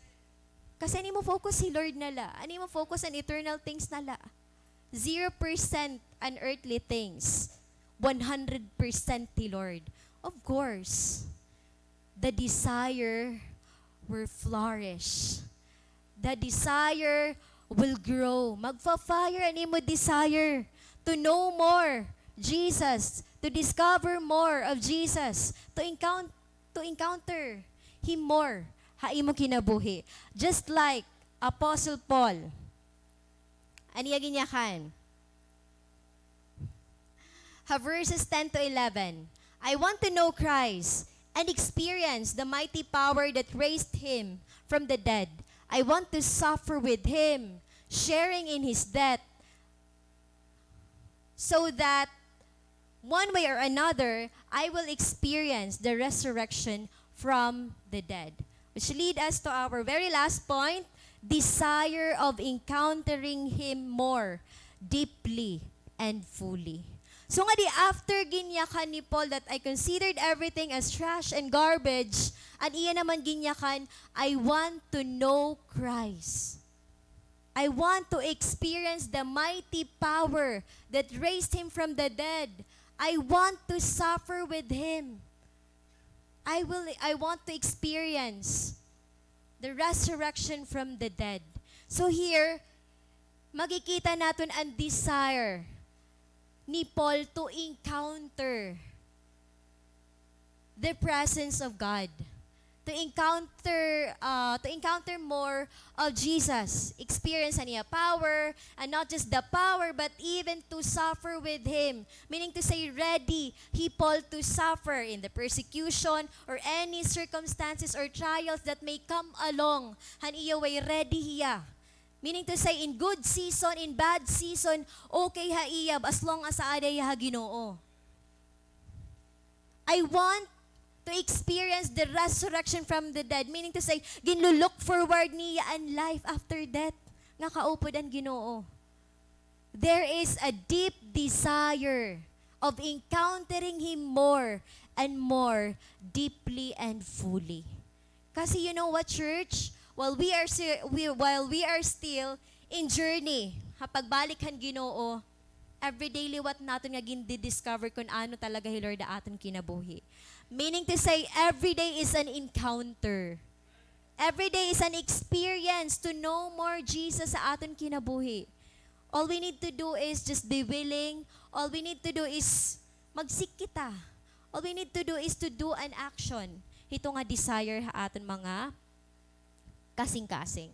Kasi an imo focus hi Lord na la, an imo focus an eternal things na la. Zero percent an earthly things, one hundred percent hi Lord. Of course, the desire will flourish. The desire will grow. Magfa-fire an imo desire to know more Jesus, to discover more of Jesus, to encount-, to encounter Him more ha imo kinabuhi. Just like Apostle Paul. Ano iya ginyakan? Ha verses ten to eleven, "I want to know Christ and experience the mighty power that raised him from the dead. I want to suffer with him, sharing in his death, so that one way or another, I will experience the resurrection from the dead." Which lead us to our very last point, desire of encountering Him more deeply and fully. So nga di, after ginyakan ni Paul that I considered everything as trash and garbage, an iya naman ginyakan, I want to know Christ. I want to experience the mighty power that raised him from the dead. I want to suffer with him. I will, I want to experience the resurrection from the dead. So here, makikita naton an desire ni Paul to encounter the presence of God, to encounter, uh, to encounter more of Jesus, experience an iya power, and not just the power, but even to suffer with him. Meaning to say, ready hi Paul to suffer in the persecution or any circumstances or trials that may come along. Han iya way, ready hiya. Meaning to say, in good season, in bad season, okay ha iya, as long as aada hiya ha Ginoo. I want to experience the resurrection from the dead. Meaning to say, ginlu-look forward niya an life after death. Nga kaupod an Ginoo. There is a deep desire of encountering Him more and more deeply and fully. Kasi you know what, church? While we are si-, we, while we are still in journey, ha pagbalik han Ginoo, everyday liwat naton nga gindi-discover kun ano talaga hi Lord ha aton kinabuhi. Meaning to say, every day is an encounter. Every day is an experience to know more Jesus sa aton kinabuhi. All we need to do is just be willing. All we need to do is mag-seek kita. All we need to do is to do an action. Hito nga desire ha aton mga kasingkasing.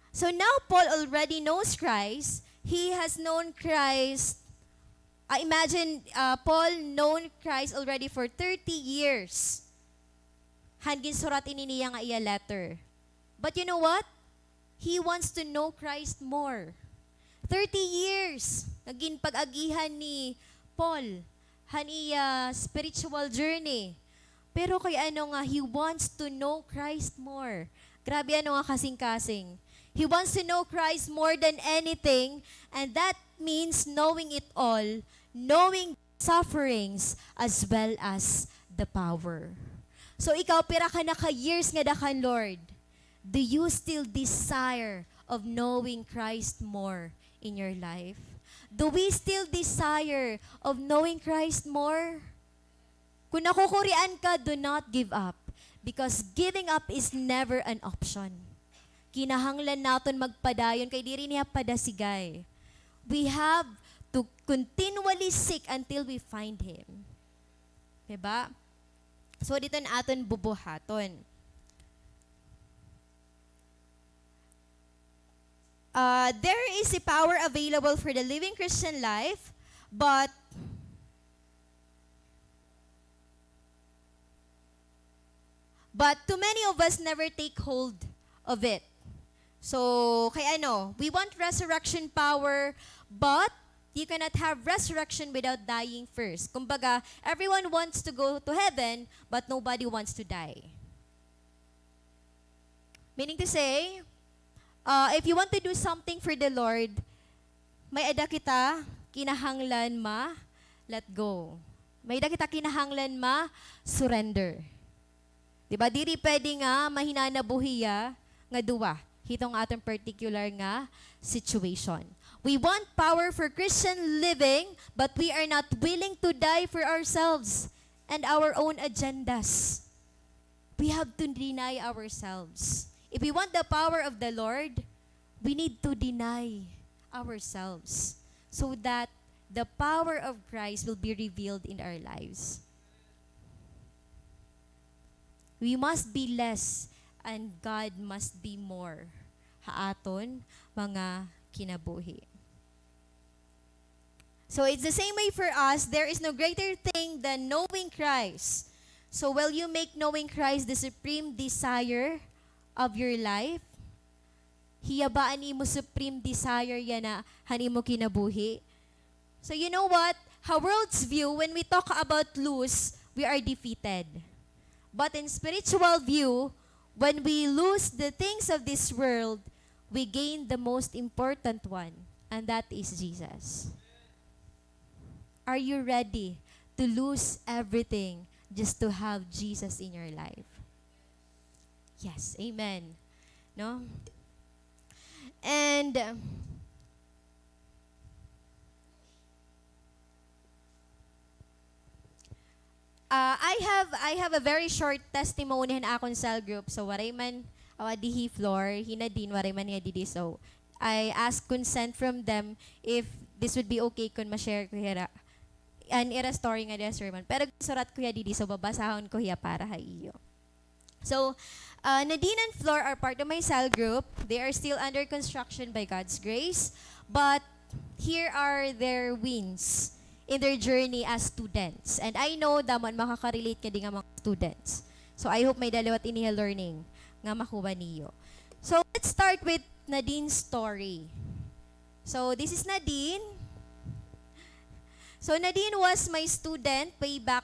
So now Paul already knows Christ. He has known Christ. Ah, imagine, ah, Paul known Christ already for thirty years. Han ginsurat ini niya nga iya letter. But you know what? He wants to know Christ more. Thirty years nga ginpag-agihan ni Paul han iya spiritual journey. Pero kay ano nga, he wants to know Christ more. Grabe ano nga kasingkasing. He wants to know Christ more than anything, and that means knowing it all, knowing sufferings as well as the power. So ikaw, pira ka na ka years nga da kan Lord? Do you still desire of knowing Christ more in your life? Do we still desire of knowing Christ more? Kung nakukurian ka, do not give up, because giving up is never an option. Kinahanglan naton magpadayon kay diri niya padasigay. We have to continually seek until we find Him. Diba? So, dito na aton bubuhaton. Uh, there is a power available for the living Christian life, but, but too many of us never take hold of it. So, kay ano, we want resurrection power, but you cannot have resurrection without dying first. Kumbaga, everyone wants to go to heaven, but nobody wants to die. Meaning to say, uh, if you want to do something for the Lord, may-ada kita kinahanglan ma-let go. May-ada kita kinahanglan ma-surrender. Di ba? Diri pwede nga mahinanabuhi ya nga duwa hiton aton particular nga situation. We want power for Christian living, but we are not willing to die for ourselves and our own agendas. We have to deny ourselves. If we want the power of the Lord, we need to deny ourselves so that the power of Christ will be revealed in our lives. We must be less and God must be more ha aton mga kinabuhi. So it's the same way for us. There is no greater thing than knowing Christ. So will you make knowing Christ the supreme desire of your life? Hiya ba an imo supreme desire yana han imo kinabuhi? So you know what? Ha world's view, when we talk about lose, we are defeated. But in spiritual view, when we lose the things of this world, we gain the most important one, and that is Jesus. Are you ready to lose everything just to have Jesus in your life? Yes, amen. No? And, uh, I have, I have a very short testimony han akon cell group. So, waray man, awa, didi hi Flor, hi Nadine, waray man hiya didi. So, I asked consent from them if this would be okay kon ma-share ko hira an ira story ngada ha sermon. Pero ginsurat ko hiya didi, so babasahon ko hiya para ha iyo. So, uh, Nadine and Flor are part of my cell group. They are still under construction by God's grace. But here are their wins in their journey as students. And I know damo an makaka-relate ngadi nga mga students. So, I hope may-ada liwat ini nga learning nga makuha niyo. So, let's start with Nadine's story. So, this is Nadine. So, Nadine was my student way back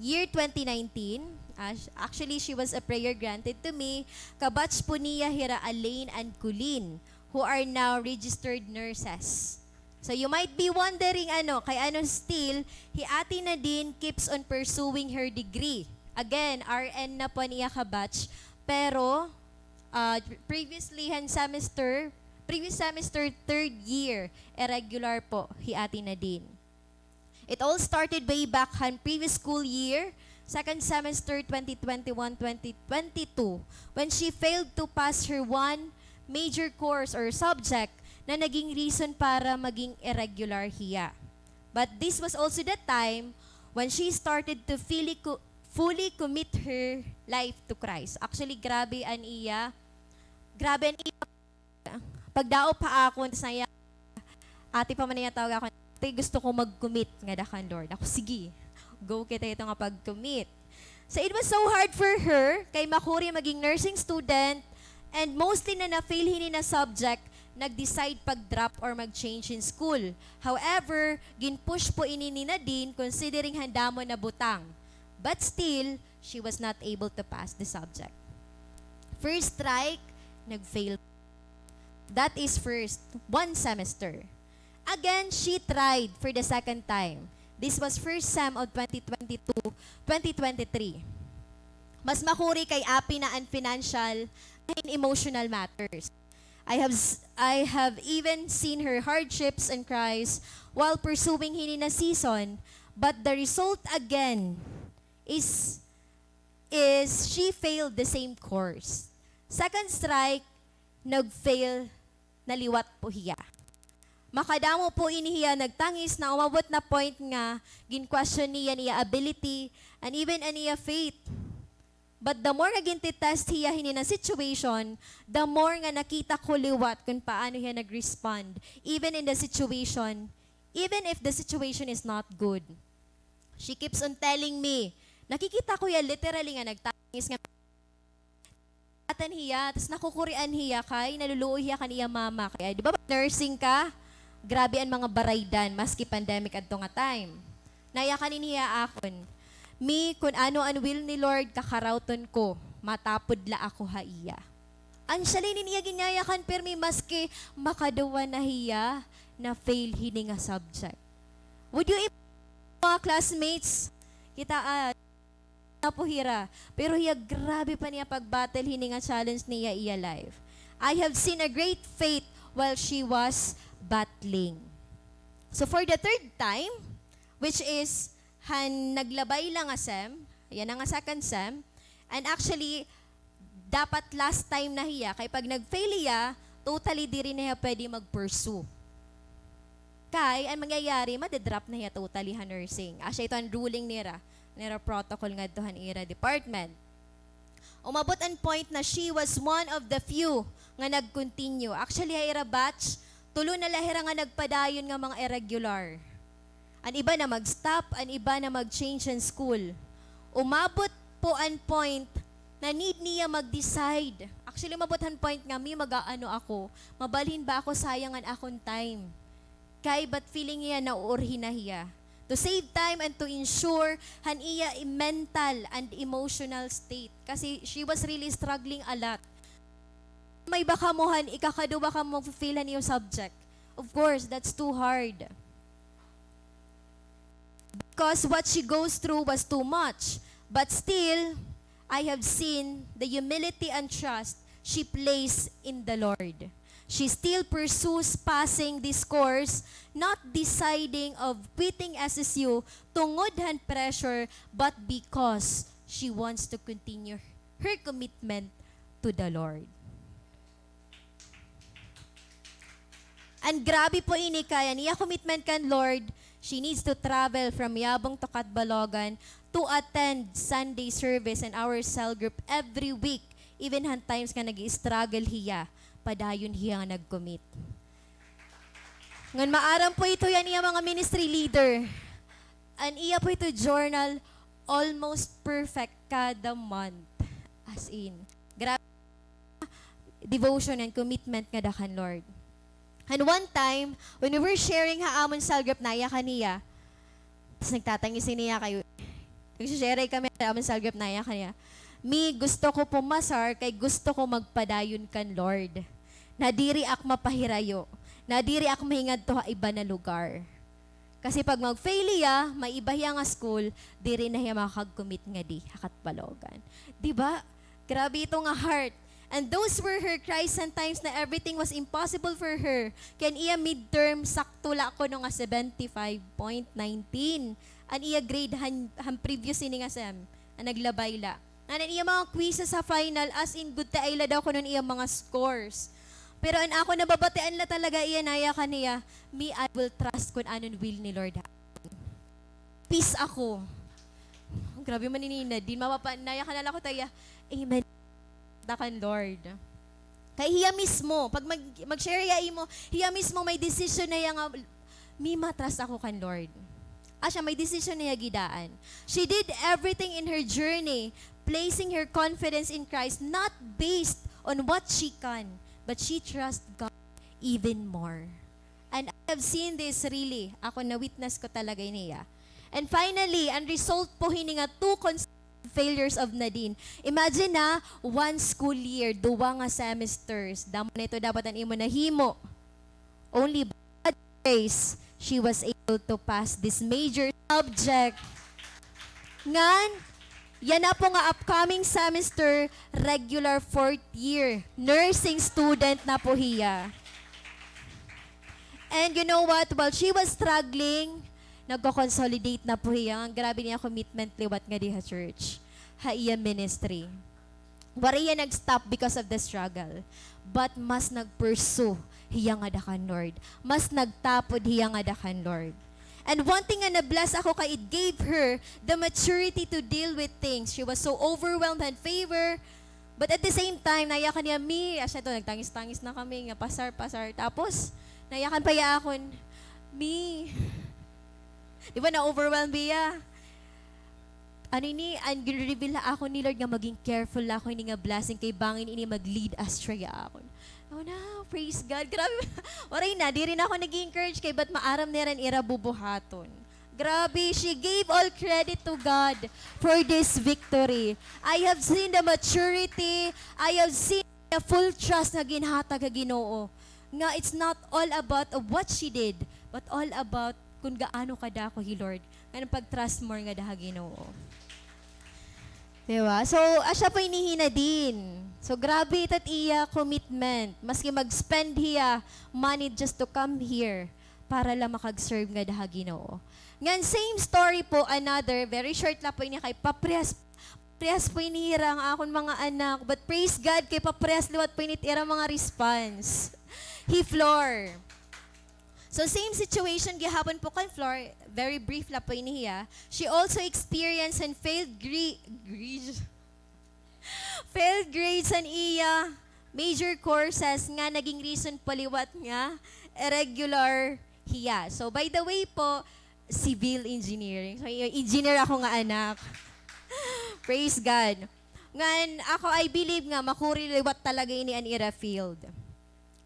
year twenty nineteen. Ah, sh-, actually, she was a prayer granted to me. Kabatch po niya hira Alaine and Colleen, who are now registered nurses. So, you might be wondering, ano, kay ano still, hi Ate Nadine keeps on pursuing her degree. Again, R N na po niya kabatch. Pero, ah, previously, han semester, previous semester, third year, irregular po hi Ate Nadine. It all started way back han previous school year, second semester twenty twenty-one, twenty twenty-two, when she failed to pass her one major course or subject na naging reason para maging irregular hiya. But this was also the time when she started to fully co-, fully commit her life to Christ. Actually, grabe an iya, grabe an iya pagdaop ha akon, tas naya, ate pa man niya tawag akon, "Ate, gusto ko mag-commit ngada kan Lord." Ako, "Sige, go kita hito nga pag-commit." So, it was so hard for her, kay makuri maging nursing student, and mostly na na-fail hini na subject, nag-decide pag-drop or mag-change in school. However, gin-push po ini ni Nadine, considering han damo na butang. But still, she was not able to pass the subject. First strike, nag-fail. That is first, one semester. Again, she tried for the second time. This was first sem of twenty twenty-two, twenty twenty-three. Mas makuri kay api na an financial and emotional matters. I have s-, I have even seen her hardships and cries while pursuing hini na season, but the result again is, is she failed the same course. Second strike, nag-fail na liwat po hiya. Makadamo po ini hiya nagtangis na umabot na point nga gin-question niya an iya ability and even an iya faith. But the more nga gin-test hiya hini na situation, the more nga nakita ko liwat kon paano hiya nag-respond, even in the situation, even if the situation is not good. She keeps on telling me, nakikita ko hiya literally nga nagtangis nga atan hiya, tas nakukurian hiya kay naluluoy hiya kan iya mama. Kay, di ba, nursing ka? Grabe an mga baraydan, maski pandemic adto nga time. Nayakan ini hiya akon, "Mi, kun ano an will ni Lord, kakarawton ko, matapod la ako ha iya." An siya la ini iya ginyayakan, pirmi maski makaduha na hiya na-fail hini nga subject. Would you im-, mga classmates, kita, ah, na po hira. Pero hiya, grabe pa niya pag-battle hini nga challenge niya iya life. I have seen a great faith while she was battling. So for the third time, which is han naglabay la nga sem, yana nga second sem, and actually, dapat last time na hiya, kay pag nag-fail hiya, totally diri na hiya pwede mag-pursue. Kay, an mangyayari, made-drop na hiya totally ha nursing. Asya ito an ruling nira, nira protocol ngadto han ira department. Umabot an point na she was one of the few nga nag-continue. Actually, ha ira batch, tulo na la hira nga nagpadayon nga mga irregular. An iba na mag-stop, an iba na mag-change an school. Umabot po an point na need niya mag-decide. Actually, umabot han point nga, "Mi, mag-aano ako? Mabalhin ba ako? Sayang an akon time." Kay, but feeling niya, nauurhi na hiya. To save time and to ensure han iya mental and emotional state. Kasi she was really struggling a lot. May baka mo han, ikakaduha ka mo fail han iyo subject. Of course, that's too hard. Because what she goes through was too much. But still, I have seen the humility and trust she placed in the Lord. She still pursues passing this course, not deciding of quitting S S U tungod han pressure, but because she wants to continue her commitment to the Lord. And grabe po ini kay an iya commitment kan Lord, she needs to travel from Yabong to Catbalogan to attend Sunday service and our cell group every week, even han times nga nag-i-struggle hiya, padayon hiya nga nag-commit. Ngan maaram po ito yan iya mga ministry leader. An iya po ito journal, almost perfect kada month. As in, grabe devotion and commitment ngada kan Lord. And one time, when we were sharing ha amon cell group, nayakan hiya. Tas nagtatangis ini hiya kay, nagsi-share kami ha amon cell group, nayakan hiya. "Mi, gusto ko pumasar kay gusto ko magpadayon kan Lord. Nadiri ak mapahirayo. Nadiri ak mahingadto ha iba na lugar." Kasi pag mag-fail hiya, may iba hiya nga school, diri na hiya makakag-commit ngadi ha Catbalogan. Di ba? Grabe ito nga heart. And those were her cries and times na everything was impossible for her. Kay an iya midterm, sakto la kuno nga seventy-five point nineteen. An iya grade han, han previous ini nga sem, an naglabay la. Ngan an iya mga quizzes ha final, as in, good ta ay la daw kuno an iya mga scores. Pero an ako nababatian la talaga iya, nayakan hiya, "Mi, I will trust kun ano an will ni Lord ha akon. Peace ako." Grabe man ini, Nadine, mapapa-, nayakan na la ako ta iya, "Amen." Da kan Lord. Kay hiya mismo, pag mag-, mag-share hiya imo, hiya mismo may decision na hiya nga, "Mi, ma-trust ako kan Lord." Asya, may decision na hiya gidaan. She did everything in her journey, placing her confidence in Christ, not based on what she can, but she trust God even more. And I have seen this really. Ako, na-witness ko talaga ini hiya. And finally, an result po hini nga two consecutive failures of Nadine. Imagine na, one school year, duwa nga semesters. Damo na ito dapat an imo nahimo. Only by God's grace, she was able to pass this major subject. Ngan, yana po nga upcoming semester, regular fourth year nursing student na po hiya. And you know what? While she was struggling, nagko-consolidate na po hiya. An grabe niya commitment liwat ngadi ha church, ha iya ministry. Waray hiya nag-stop because of the struggle, but mas nag-pursue hiya ngada kan Lord. Mas nagtapod hiya ngada kan Lord. And one thing nga na-bless ako kay it gave her the maturity to deal with things. She was so overwhelmed and favor, but at the same time, nayakan hiya, "Mi," asya to, nagtangis-tangis na kami, nga, "Pasar, pasar." Tapos, nayakan pa hiya akon, "Mi." Di ba, na-overwhelm hiya? Ano ini, an gin-reveal ha akon ni Lord nga maging careful la ako ini nga blessing kay bangin ini mag-lead astray ha akon. Oh, na, praise God. Grabe. Waray na, diri na ako nag-encourage kay ba't maaram nira an ira bubuhaton. Grabe, she gave all credit to God for this victory. I have seen the maturity, I have seen the full trust nga ginhatag ha Ginoo. Nga it's not all about of what she did, but all about kun gaano kadako hi Lord, ngan pag-trust more ngada ha Ginoo. Di ba? So, asya po ini hi Nadine. So, grabe it at iya commitment. Maski mag-spend hiya money just to come here para la makag-serve ngada ha Ginoo. Ngan same story po, another, very short la po ini kay paprehas, paprehas po ini hira nga akon mga anak. But praise God, kay paprehas liwat po ini it ira mga response. Hi Flor. So, same situation gihapon po kan Flor. Very brief la po ini hiya. She also experienced an failed gre-, gre-, failed grades han iya major courses nga naging reason po liwat nga irregular hiya. So, by the way po, civil engineering. So, y-, engineer ako nga anak. Praise God. Ngan, ako, I believe nga makuri liwat talaga ini an ira field.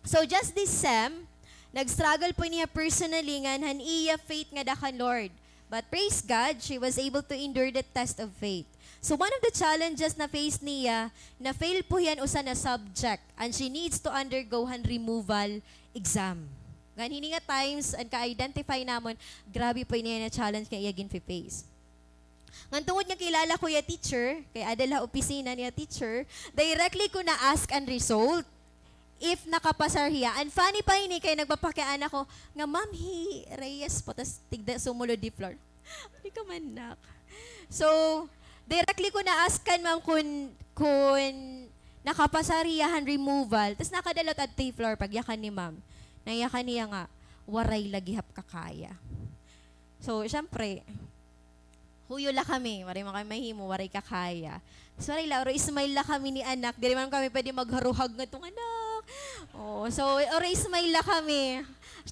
So, just this sem, nag-struggle po ini hiya personally ngan han iya faith ngada kan Lord. But praise God, she was able to endure the test of faith. So, one of the challenges na face niya, na-fail po hiya han usa na subject, and she needs to undergo han removal exam. Ngan hini nga times, an ka-identify namon, grabe po ini nga challenge nga iya ginfe-face. Ngan tungod nga kilala ko iya teacher, kay ada la ha opisina niya teacher, directly ko na-ask an result. If nakapasar hiya. An funny pa ini kay nagpapakiana ko nga, "Ma'am, hi Reyes po," tas tigda sumulod di Flor. Di ka man, nak. So, directly ko na-ask kan ma'am kun, kun nakapasar hiya han removal. Tas nakadalot adto hi Flor, pagyakan ni ma'am. Nayakan niya nga, "Waray la gihap kakaya." So, syempre, huyo la kami, waray man kami mahimo, waray kakaya. So, waray la, oro smile la kami ni anak, diri man kami pwede magharuhag ngadto nga anak. Oo, so, oro smile la kami.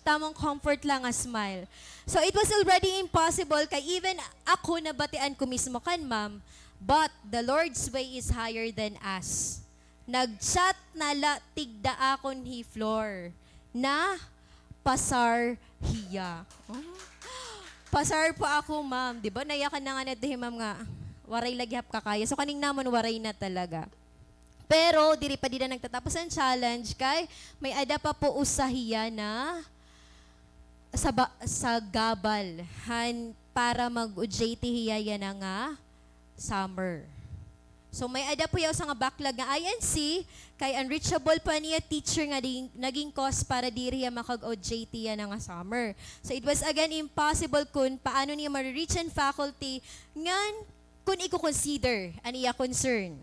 Tamang comfort la nga smile. So, it was already impossible kay even ako nabatian ko mismo kan ma'am, but the Lord's way is higher than us. Nag-chat na la tigda akon hi Flor na pasar hiya. Oh. Pasar pa ako, ma'am. Di ba? Nayakan na nga na hi ma'am nga, waray la gihap kakaya. So, kaning namon, waray na talaga. Pero, diri pa dida nagtatapos an challenge kay may ada pa po usa hiya na sa ba-, sa gabal han para mag-O J T hiya yana nga summer. So, may ada po yaw sa nga backlog nga I N C, kay unreachable pa niya teacher nga di-, naging cause para diri hiya makag-O J T yana nga summer. So, it was again impossible kun paano niya ma-reach an faculty ngan kun iko-consider an iya concern.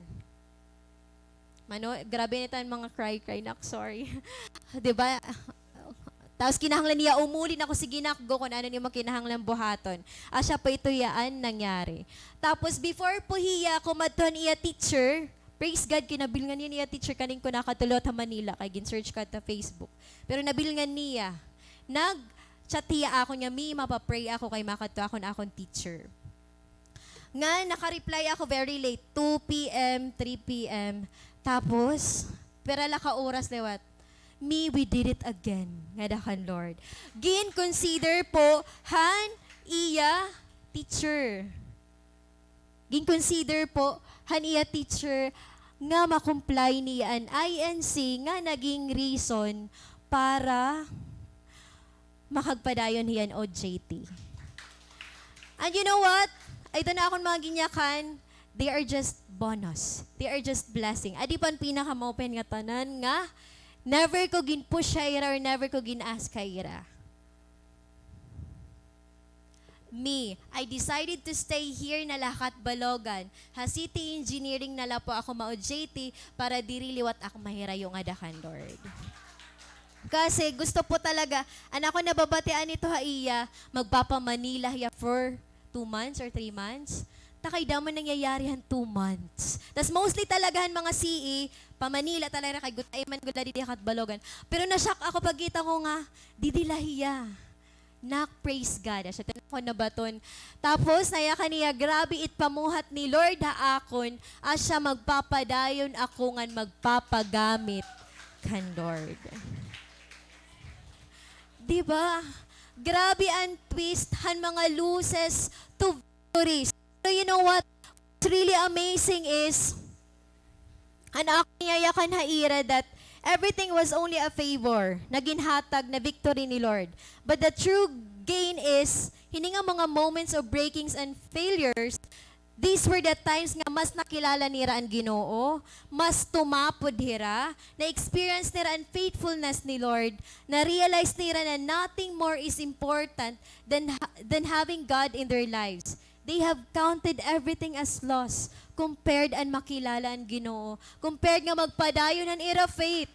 Mano, grabe na iton mga cry-cry, nak, sorry. Di ba? Tapos kinahanglan niya umuli na ko, "Sige, nak, go, kun ano nimo kinahanglan buhaton." Asya pa ito hiya an nangyari. Tapos before po hiya kumadto han iya teacher, praise God, kay nabilngan niya iya teacher kaning ko nakatulot ha Manila, kay gin-search ko ha Facebook. Pero nabilngan niya. Nag-chat hiya akon nga, "Mi, mapa-pray ako kay makadto ako han akon teacher." Nga naka-reply ako very late, two P M, three P M. Tapos, pira la ka oras liwat, "Mi, we did it again," ngada kan Lord. Gin-consider po han iya teacher. Gin-consider po han iya teacher nga ma-comply niya an I N C nga naging reason para makagpadayon hiya hin O J T. And you know what? Ito na akon mga ginyakan, they are just bonus. They are just blessing. Adi pa an pinakamaupay nga tanan nga never ko gin-push ha ira or never ko gin-ask ha ira. Me, I decided to stay here na la ha Catbalogan. Ha city engineering na la po ako ma-O J T para diri liwat ako mahirayo ngada kan Lord. Kasi gusto po talaga, an akon nababatian ito ha iya, magpapa-Manila hiya for two months or three months. Ta kay damo nangyayari han two months. Tas mostly talaga han mga C E, pa-Manila talaga kay gutay man gud la didi ha Catbalogan. Pero na-shock ako pagkita ko nga, didi la hiya. Nak, praise God. Asya, tinakon na baton. Tapos, nayakan niya, grabe it pamuhat ni Lord ha akon. Asya, magpapadayon ako ngan magpapagamit kan Lord. Di ba? Grabe an twist han mga losses to victories. So, you know what? What's really amazing is, an akon yayakan ha ira that everything was only a favor na ginhatag na victory ni Lord. But the true gain is, hini nga mga moments of breakings and failures, these were the times nga mas nakilala nira an Ginoo, mas tumapod hira, na-experience nira an faithfulness ni Lord, na-realize nira na nothing more is important than ha-, than having God in their lives. They have counted everything as loss compared an makilala an Ginoo, compared nga magpadayon an ira faith,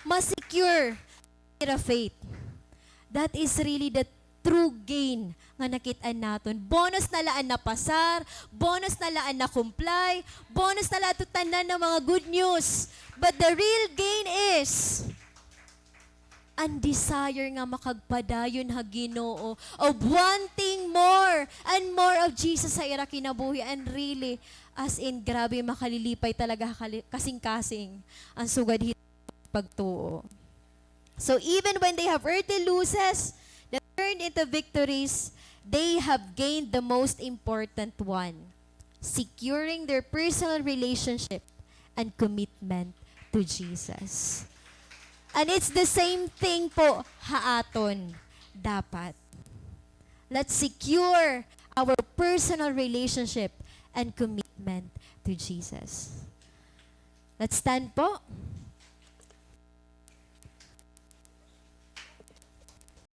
mas secure ira faith. That is really the true gain nga nakit-an naton. Bonus na la an napasar, bonus na la an na-comply, bonus na la ato tanan nga mga good news. But the real gain is an desire nga makagpadayon ha Ginoo, of wanting more and more of Jesus ha ira kinabuhi, and really, as in, grabe, makalilipay talaga ha kali-, kasingkasing an sugad hit pagtuo. So even when they have earthly losses that turned into victories, they have gained the most important one, securing their personal relationship and commitment to Jesus. And it's the same thing po ha aton. Dapat. Let's secure our personal relationship and commitment to Jesus. Let's stand po.